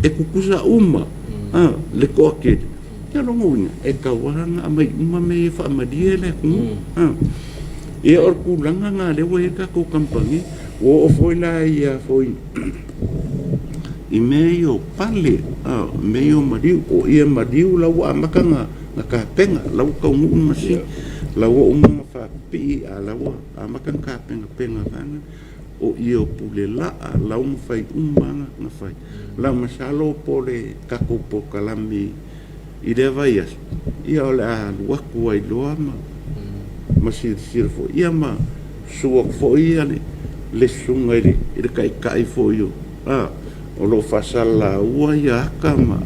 e tutusa uma a le toatele. Ia lona uiga, e tatau lava ona aumai uma mea ia e faamalie le atunuu. Ia o le tulaga lena lea ua i ai le tatou kamupani. Ua oo foi la ia foi i mea ia o pale, mea ia o maliu. O ia maliu la ua amata ona tapena, la ua taunuu le masini, la ua uma ona faapipii a o la ua amata ona tapenapena vaega. O ia o Pulelaa, la ua mafai uma lava ona fai. La masalo po o le tatou polokalame i lea vaiaso, ia o le a alu atu ai loa ma silasila foi, ia ma susu atu foi ia le susuga i le Taitai foi o o lo o faasalalau ia ata ma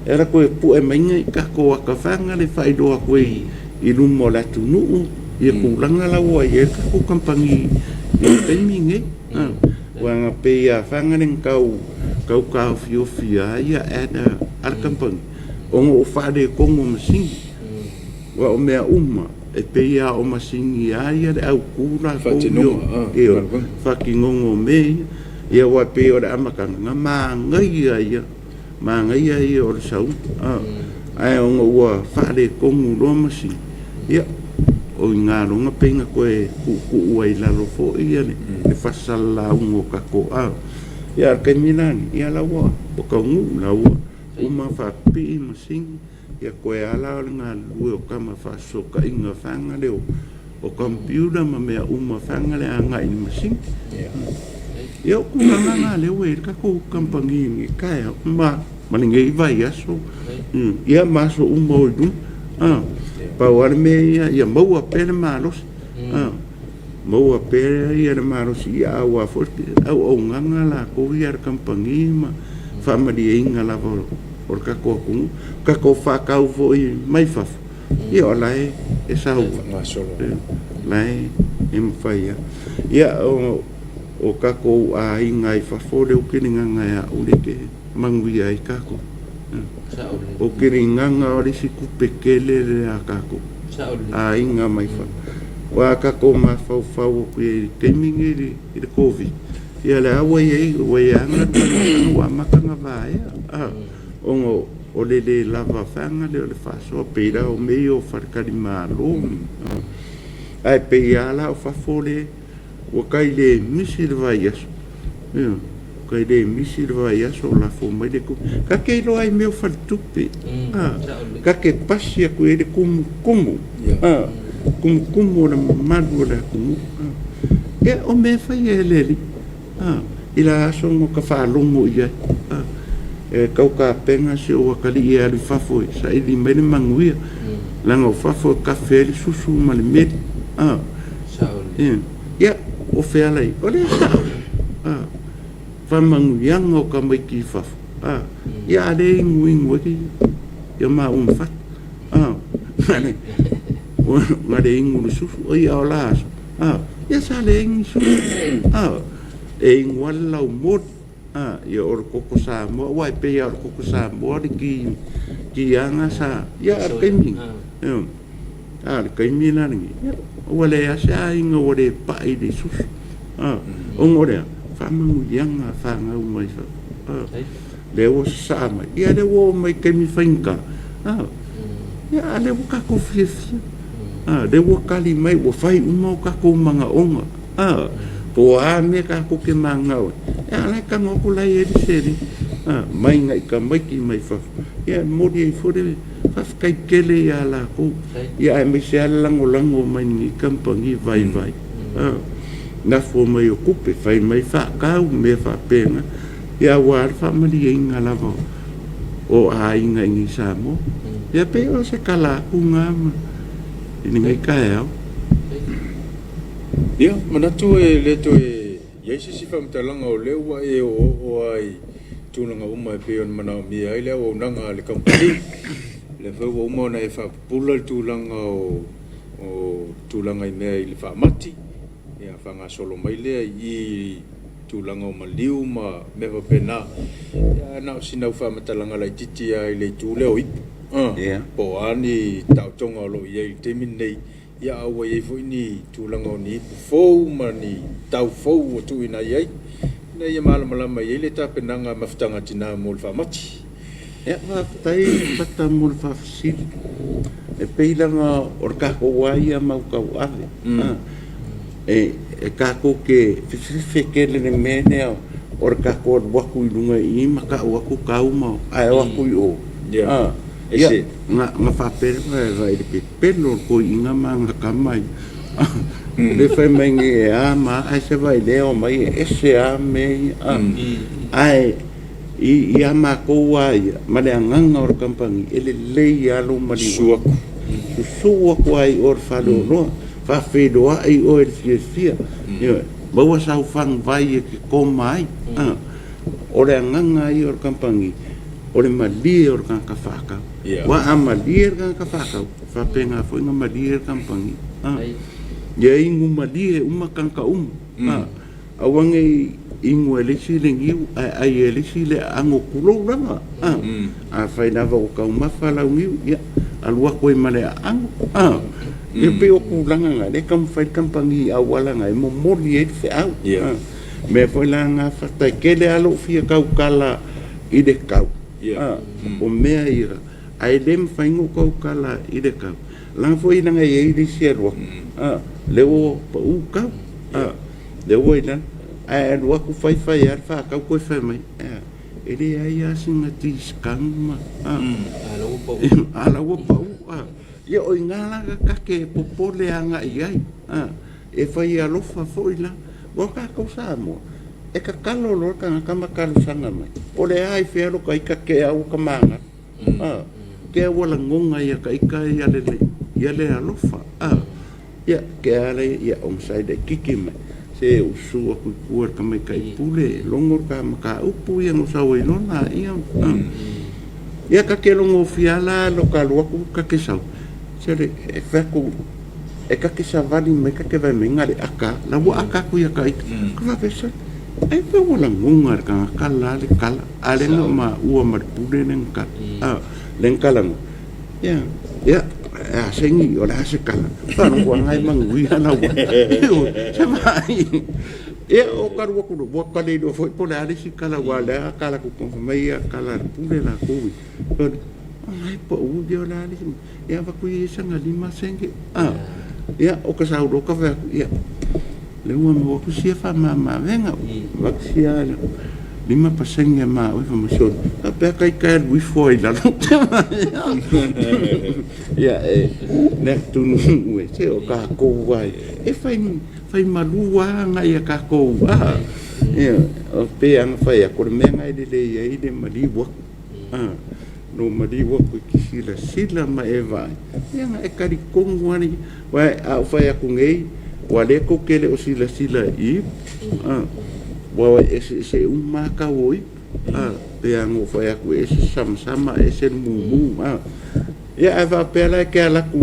e alu atu e pue mai nai tatou ata vaega e faailoa atu ai i luma o le atunuu ia tulaga la ua i ai le tatou kamupani i le taimi lenei. Aua na pei lava faga le na tau tau taofiofi ai ia ad a le kamupani ona ua faaletonu o masini. Aua o mea uma e pei lava o masini a ia le autu latou ia faatinoga o mea ia. Ia aua e pei o le amataga na manaia ia, manaia ia o le sau, ae ona ua faaletonu loa masini, ia o i ina loa na pei na toe tuutuu ai i lalo foi ia le faasalalauga o tatou. Ia a o le taimi la lenei, ia la ua taunuu, la ua uma ona faapipii masini, ia toe lava la o le galulue o tama faafesootaiga vaega lea o computer ma mea uma vaega lea agai i le masini. Ia o tulaga na lea ua i ai le tatou kamupani i lenei taeao ma lenei vaiaso, ia ma aso uma o i luma. Pau lava le mea ia, ia maua pea le malosi, maua pea le malosi aua foi le auaunaga latou ia a le kamupani ma faamalieina lava o le tatou atunuu. Tatou faatau foi mai fafo, ia o la e sau, o la e mafai lava. Ia o tatou aiga i fafo lea ou te ligaga ia au lea e manuia ai tatou. Ou te ligaga o le isi tupe tele lea a tatou aiga mai fafo. Aua a tatou mafaufau atu i ai i le taimi lenei i le Koviti, ia lea ua i ai, ua i ai lava galuega ua amata ona vaea, ona o le le lava vaega lea o le faasoa, pei la o mea ia o faletalimalo. Ae pei lava la o fafo lea ua tai le misi le vaiaso, ioe, tai le misi le vaiaso o lafo mai le tupe. Ta te iloa ai i mea o faletupe, ta te pasi atu i ai le tumutumu, tumutumu o le mamalu o le atunuu. Ia, o mea e fai e le alii i la aso na ta faalogo i ai, e tau tapena si ou atalii e alu i fafo e saili mai le manuia, leaga o fafo e kafe ai le susu ma le meli. Ia, o fealai, o lea e sao, faamanuiaga o tamaiti i fafo, ia a lea e inuinu ai ia maua ma fata, na le inu le susu, a o la aso, ia sa leai ni susu, e inu lava le laumoli, ia o le koko Samoa, aua e pei lava o le koko Samoa le ti lava sa, ia a o le taimi, a o le taimi la lenei, ua leai lava se aiga ua le pai i le susu, ona o le a? Faamanuiaga a fanau mai fafo, lea ua sasaa mai, ia lea ua oo mai i taimi faigata, ia a o lea ua tatou fiafia, lea ua tali mai ua fai uma o tatou manaoga, po o a mea tatou te mananao ai, a o la e tago atu la e i ai le seleni, mai nai tamaiti mai fafo, ia e momoli ai foi le faafetai tele ia latou, ia aemaise lava le lagolago mai lenei kamupani vaivai, nafo mai o tupe, fai mai faatau, mea faapena, ia aua le faamalieina lava o aiga i inei i Samoa. Ia pei o se tala atu lena i lenei taeao.
Ia, manatu e le toe i ai se isi faamatalaga o lea ua e oooo lava i tulaga uma e pei ona manaomia ai le auaunaga a le kamupani. O lea foi ua uma ona e faapupula le tulaga o O tulaga i mea i le faamati, ia faagasolo mai lea i tulaga o maliu ma mea faapena. Ia na o sina au faamatalaga laitiiti lava i le itu lea o ipu. Po o a ni taotoga o lo o i ai i le taimi lenei, ia a ua i ai foi ni tulaga o ni ipu fou ma ni tau fou ua tuuina i ai, ina ia malamalama i ai le tapenaga a Mafutaga a Tina mo le faamati.
Ia, faafetai Pata mo le faafesili. E pei lava o le tatou lava ia mau tauave, e tatou te fefefe tele i le mea lea o le tatou alu atu i luga i i ma tau atu tau ma ae o atu i o. Ia, na faapea lea, vaai i le pepelo o le toeaina ma ana tama ia. Le fai mai nei e a ma a, ae se vaai lea omai e ese lava mea ia. Ae i a matou lava ia, ma le agaga o le kamupani, e lelei lava lou maliu atu. Susu atu lava i o i le faleoloa, faafeiloai oe i le fiafia, ioe, maua sau faguvai e te koma ai. O le agaga lava ia o le kamupani, o le malie o le tagata faatau. Aua a malie le tagata faatau, e faapena foi ona malie le kamupani. Ia inu malie uma tagata uma. Aua ne i inu e le isi le niu ae ai e le isi le aano, tulou lava. Afai lava ua taumafa lau niu, ia alu atu ai ma le aano. Ia pei o tulaga na, lea e taumafai le kamupani i auala na e momoli ai le feau. O mea foi la na faafetai tele lava lou fia tautala i le tau. O mea ia, ae le mafai ona ou tautala i le tau, leaga foi leaga e i ai le isi alu atu, lea ua pau tau, lea ua i lalo, ae alu atu fai fai lava le faatau toe fai mai, e leai lava sina discount ma, a o la ua pau. Ia o i ina la ta te popole agai i ai, e fai alofa foi la. Ua o tatou Samoa, e tatalo loa le tagata ma talosaga mai, o le a i fea lo ta ita te au ka magalo, te au ua lagona ia ta ita ia le alofa, ia te a lea, ia onosai laitiiti mai, se ou susu atu i tua i le tamaitai pule, logo le ta mataupu ia na sau ai loa laia. Ia ta te logo fia la lo ka alu atu ta te sau, sole e fai atu, e ta te savali mai ta te vaai mai na o le aka la ua aka atu ia ta ita. Ka faapea sole, ai pe ua lagona e le tagata la le kala, a lea na maua ma le pule lea na kala, lea na talanoa. Ia, ia, a sengi o le a se kala. Faalogo anga e manuia lau se vaai. Ia, o ka alu atu loa, ua kale loa foi po o le a le isi kala, aua o lea a kala atu fai mai ia kala a le pule latou. Ai pau ia o le a le isi mea. Ia avatu ia sana 5 sene. Ia, o ka sau loa ka fai atu, ia, lea ua maua atu sia faamama-avega, avatu sia 5% a maua fai mai, sole, faapea ka ita e alu ifo ai i lalo. Ia, e, lea tunu e, se o tatou ai, e fai, fai malu lava agai a tatou, a, ia, o pei lava ona fai atu, o le mea lena e lelei ai le maliu atu, a, no maliu atu e te silasila ma e vaai, ia na e talitonu lava le, aua a ou fai atu nei, aua o lea tou te le o silasila i a, aua e eseese uma lava tau o ipu, a, pei lava ona ou fai atu, e ese le samasama, ese le mumu, a. Ia ae faapea la e te alu atu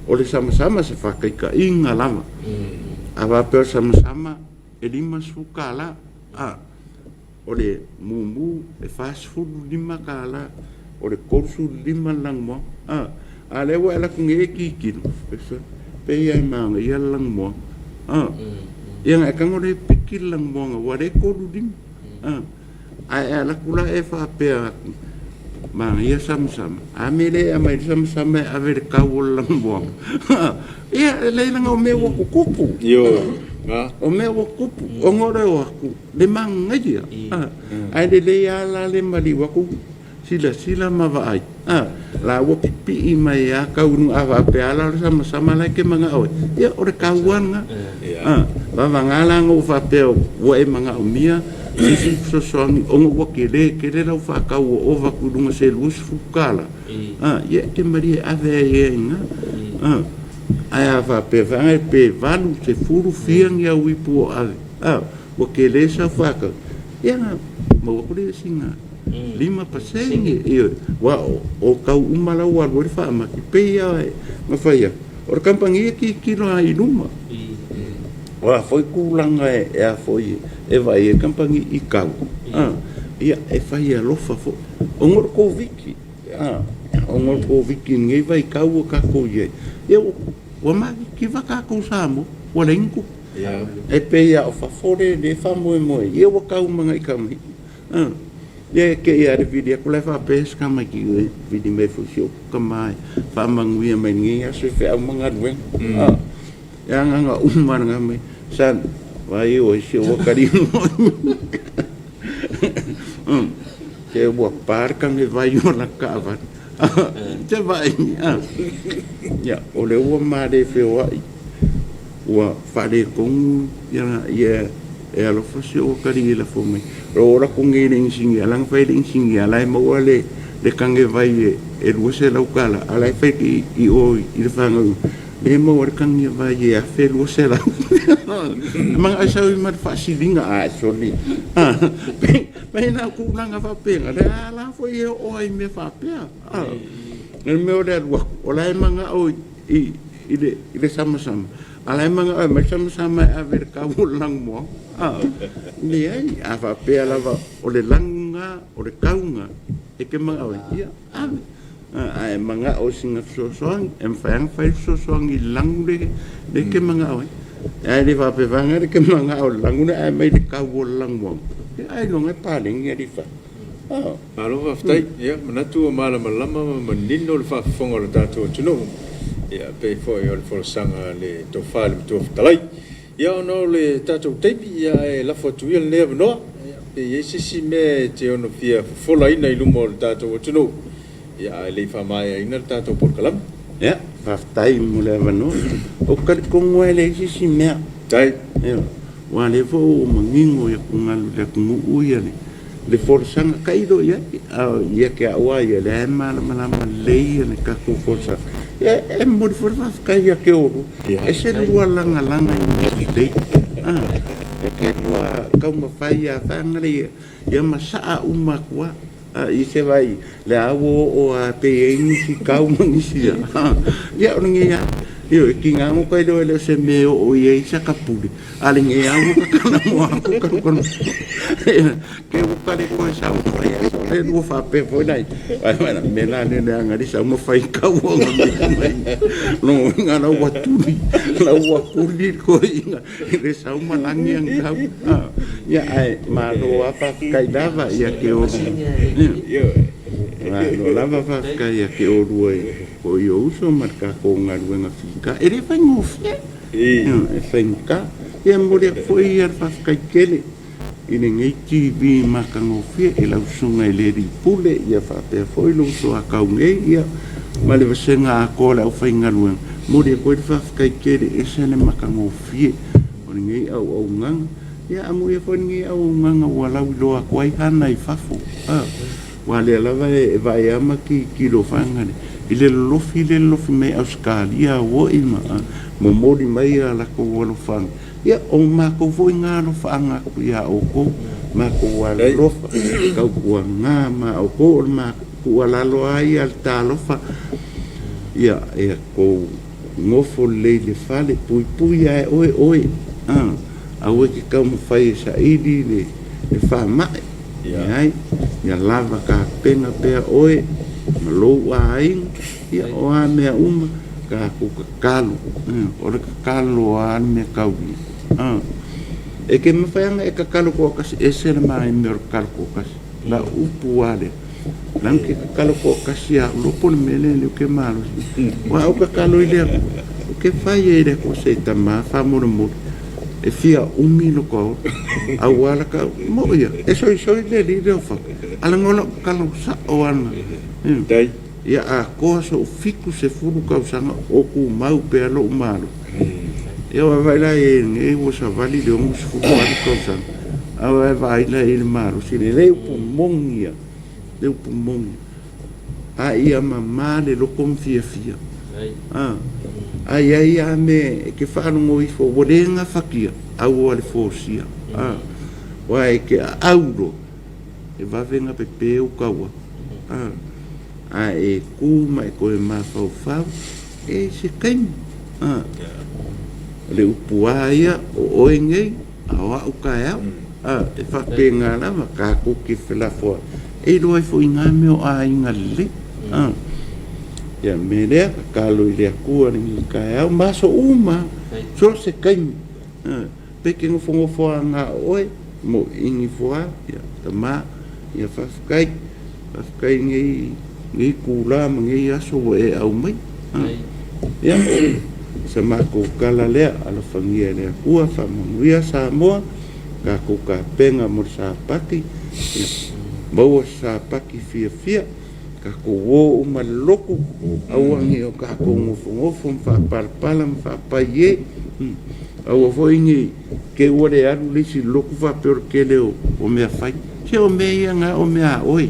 o le samasama se faataitaiga lava. A faapea o le samasama e $50, a, o le mumu e $45, o le 35 le lanumoana. A, a o lea ua e alu atu nei e tilotilo, pei lava e manaia le lanumoana. A, ia ona e tago lea e piki le lanumoana aua o lea e 35. A, ae e alu atu la e faapea atu, manaia samasama. A mea lea e aumai le samasama e ave i le tau o le lanumoana. Ia, e leai leaga o mea ua tutupu. O mea ua tutupu, ona o le o atu le manaia. Ae lelei lava la le maliu atu silasila ma vaai, la ua pipii mai lava tau i luga. A faapea lava la o le samasama la e te manao ai, ia o le tau lava lena. Vavanga la ona ou faapea ua e manaomia se isi fesoasoani ona ua tele tele lau faatau ua ova atu i luga se $20, ia e te malie ave ai i ina. Ae a faapea foi pe 8, 10, fia ni au ipu o ave, ua tele sau faatau, ia ona maua atu lea o sina 5%. Ioe, aua o tau uma la ua alu ai le faamati, pei lava ona fai atu. O le kamupani e tilotilo lava i luma. O a foi tulaga e a foi e vaai ai le kamupani i tau, ia e fai alofa foi. Ona o le Koviti, ona o le Koviti i lenei vaitau ua tatou i ai, ia ua matitiva tatou Samoa, ua leai ni tupe. E pei lava o fafo lea e faamoemoe i ai, ia ua tau ma nai tamaiti. Ia e te i lava i le vili atu la e faapea si tamaiti e vili mai foi si ou tama e faamanuia mai i lenei aso i feau ma galuega. E agaga uma lena mai. Son, vaai oe si ou atalii Te ua pa le tanevai o lata taavale. Te vaai, ia, o lea ua ma le feoai, ua faaletonu ia, e alofa si ou atalii e lafo mai. O ola atu nei i le inisinia, leaga fai le inisinia la e maua le tanevai e $200, a o la e fai i o i le fanau lea e maua le tanevai e $1,200. E manao e sau ai ma le faasiliga, ae soli. Pei na o tulaga faapena, lea la foi e oo ai i mea faapea. O le mea o le alu atu, o la e manao i le samasama, a o la e manao e aumai le samasama e ave i le tau o le lanumoana. Leai, a faapea lava o le lanu lena, o le tau lena e te manao ai, ia ave. Ae manao i sina fesoasoani, e mafai lava ona fai le fesoasoani i le lanu lea e te manao ai. Ae le faapea vaega e te manao i le lanu lea ae aumai le tau o le lanumoana, ia ailoga e paleni alii fai.
Malo faafetai. Ia, manatu ua malamalama ma manino le faafofoga o le tatou atunuu, ia pei foi o le folasaga a le Tofa i le Matua Fetalai. Ia, ona o le tatou taimi, ia ae lafo atu ia lenei avanoa, ia, pe i ai se isi mea e te ono fia fofolaina i luma o le tatou atunuu, ia ae le i faamaeaina le tatou polokalame.
Ia, faafetai mo le avanoa. Ou te talitonu lava e leai se isi mea.
Faafetai.
Ioe. Aua o lea foi ua manino i atugalu i le atunuu ia le folasaga tailo i ai. A ia te au lava ia, o lea e malamalama lelei le tatou folasaga. Ia, e momoli foi le faafetai ia te oulua. E ese le lua lagalaga i mea lelei. E te lua taumafai lava faagale ia masaa uma atu lava. I se vai, le a ua oo lava pei e i ai nisi tau ma nisi Ia, o lenei lava, ioe, e tiga ona ta iloa e le o se mea e oo i ai saka pule, a o lenei lava ua tatala mua atu talu Ke ua kale koe sau mai ai, le lua faapea foi lai. Ai mai la, me la le leaga li sau ma fai kau o nga mea mai. Lo nga la ua tuli, la ua kuli koe inga, le sau ma langi ang kau. Ia ae malo lava faafetai lava ia te oulua. Malo lava faafetai ia te oulua o i ou uso ma le tatou galuega fita. E le faigofie, e faigata. Ia e momoli atu foi le faafetai tele i lenei TV matagofie i lau susuga i le Alii Pule ia faapea foi lou uso a tau nei ia ma le vasega atoa o le aufaigaluega. Momoli atu ai le faafetai tele, e ese le matagofie o lenei auaunaga. Ia amuia foi lenei auaunaga ua lauiloa atu ai hana i fafo. Aua o lea lava e vaai lava ma tilotilo faagale i le lolofi lea e lolofi mai Ausetalia auoi ma momoli mai a latou alofaga. Ia, o matou foi na alofaaga atu ia outou, matou alolofa, tautuana ma outou, o le tuualalo lava ia a le talofa, ia, ia tou nofo lelei i le fale, puipui lava e oe oe, aua e te taumafai e saili le faamai, leai, ia lava tapena pea oe ma lou aiga, ia o a mea uma, tatou tatalo, o le tatalo lava le mea taulia. E ke mafai ona e tatalo toatasi, ese le manaia o le tatalo toatasi. La upu lava lea. Leaga ke tatalo toatasi lava au lopo le mea lea lea ke malosi. Aua au tatalo i le Atua, o ke fai ai i le Atua se tama faamolemole e fia umi loko aola. Aua la ka mo ia, e soisoi le alii lea o fau. A laga o lau tatalo sao lava lena. Ia atoa sou 70 tausaga o tumau pea lou malo. Ia vaavaai la i ai nei ua savali le 68 tausaga, a ua e vaai la i le malosi le le upu moni ia, le upu moni. A ia mama le loto ma fiafia. A i ai lava mea e te faalogo ifo ua le gafatia, aua le fosia. Aua e te aau loa, e vave ona pepe ou taua. A e tu ma e toe mafaufau, e i se taimi. O le upu lava ia, o oe nei, a o a'u taeao. E faapena lava tatou te felafoai, e iloa ai foi i ina mea o aiga lelei. Ia, o le mea lea, tatalo i le Atua i lenei taeao ma aso uma lava, so o se taimi, pe te nofonofo lava na o oe, moe ifo lava, ia, tama, ia faafetai, faafetai i lenei itula ma lenei aso ua e aumaia. Ia, o sa matou tala lea, alofagia e le Atua, faamanuia Samoa, tatou tapena mo le Sapati, ia maua se Sapati fiafia, tatou o uma i le lotu, aua ne i o tatou nofonofo ma faapalapala ma faapai e, aua foi ne i te i ua le alu le isi i le lotu faapea o le tele o mea fai. Se o mea ia na o mea a oe,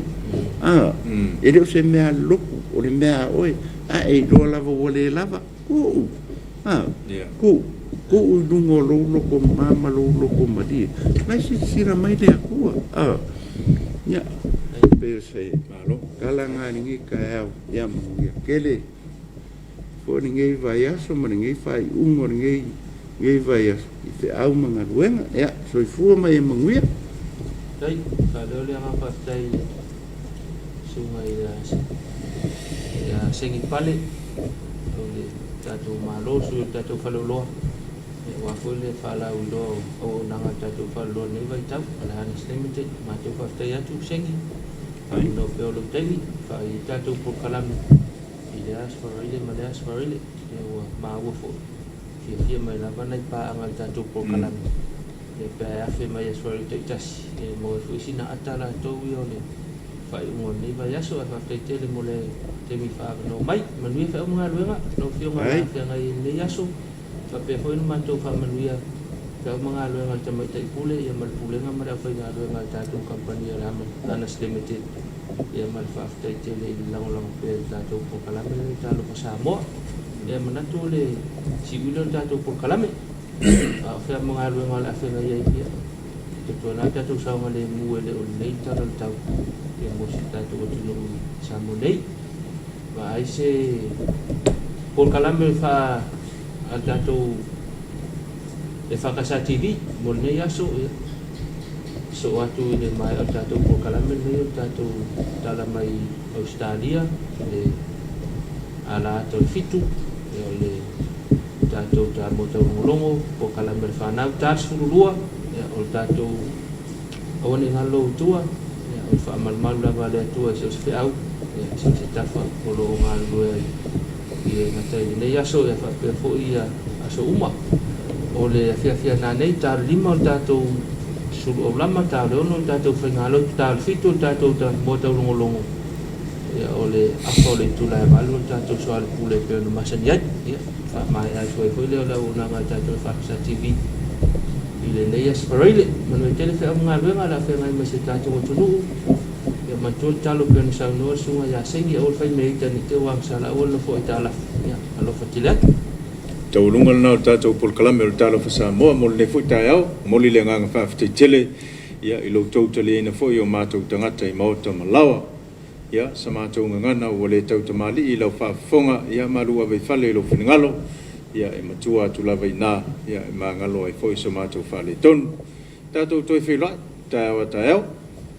e le o se mea a le lotu, o le mea a oe. A e iloa lava ua le lava, tuu, tuu, tuu i luga o lou loto mama ma lou loto malie, la e silasila mai le Atua. Ia, pei o se tala lena i lenei taeao, ia manuia tele foi lenei vaiaso ma lenei faaiuga o lenei vaiaso i feau ma galuega. Ia, soifua ma ia manuia.
Faafetai, faaleo le agaga faafetai i le susuga ia Segi Pale o le tatou Malo, sui o le tatou faleoloa, aua foi le faalauiloa o auaunaga a le tatou faleoloa i lenei vaitau, Alliance Limited. Matou faafetai atu Segi, faaminoa pea o lou taimi, faaii ai tatou polokalame i lea Aso Faraile ma lea Aso Faraile. Ia ua maua foi, fiafia mai lava nai paaga i le tatou polokalame. Ia pe a e afe mai Aso Faraile taitasi, e maua ai foi sina ata latou ia o le faaiuga o lenei vaiaso. Ae faafetai tele mo le taimi faaavanoa mai. Manuia feau ma galuega lau Afioga o le a feagai ai i lenei aso. Faapea foi ona matou faamanuia feau ma galuega a le Tamaitai Pule ia ma le Pulega ma le aufaigaluega a le tatou kamupani a le Harness Limited ia ma le faafetai tele i le lagolago pea i le tatou polokalame lenei Talofa Samoa. Ia manatu o le siuila o le tatou polokalame. A o fea ma galuega o le a feagai ai, ia, tautuana tatou saogalemu e le o lelei le tala o le tau ia mo si tatou atunuu i Samoa nei. Vaai se polokalame fa a le tatou EFKS TV mo lenei aso, ia, sosoo atu i le maea o le tatou polokalame lenei o le tatou tala mai Ausetalia, le ala ata o le 7, ia, o le tatou tamua taulogologo, polokalame a le fanau, ta 12, ia, o le tatou aua ne i galo lou i tua, ia, o le faamalumalu lava a le Atua i so o se feau, ia, i so o se tafa o lo o galulue ai i le gata i lenei aso, ia faapea foi ia aso uma. O le afiafi a nanei, ta o le 5 o le tatou sulu aulama, ta o le 6 o le tatou faigalotu, ta o le 7 o le tatou moa taulogologo, ia, o le afa o le itula e 8 o le tatou soalepule e pei ona masani ai. Ia, faamaea atu ai foi lea o le auaunaga a le tatou EFKS TV i lenei Aso Faraile. Manuia tele feau ma galuega o le a feagai ma si o tatou atunuu. Ia manatua le talo pei ona saunoa le susuga ia Segi, aua le fai mea ita ne i te i ua agasala, aua le nofo aitalafu. Ia, alofa tele atu.
Taualuga lena o le tatou polokalame o le Talofa Samoa mo lenei foi taeao. Momoli le agaga faafetai tele ia i lo outou taliaina foi o matou tagata i maota ma laoa. Ia, sa matou gagana ua le tau tamalii i lau faafofoga, ia malu ave i fale i lou finagalo, ia e matua atu lava i ina, ia e magalo ai foi so matou faaletonu. Tatou toe feiloai, taeao a taeao,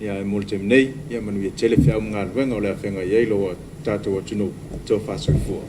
ia ae mo le taimi nei, ia manuia tele feau ma galuega o le a feagai ai lo tatou atunuu. Tofa soifua.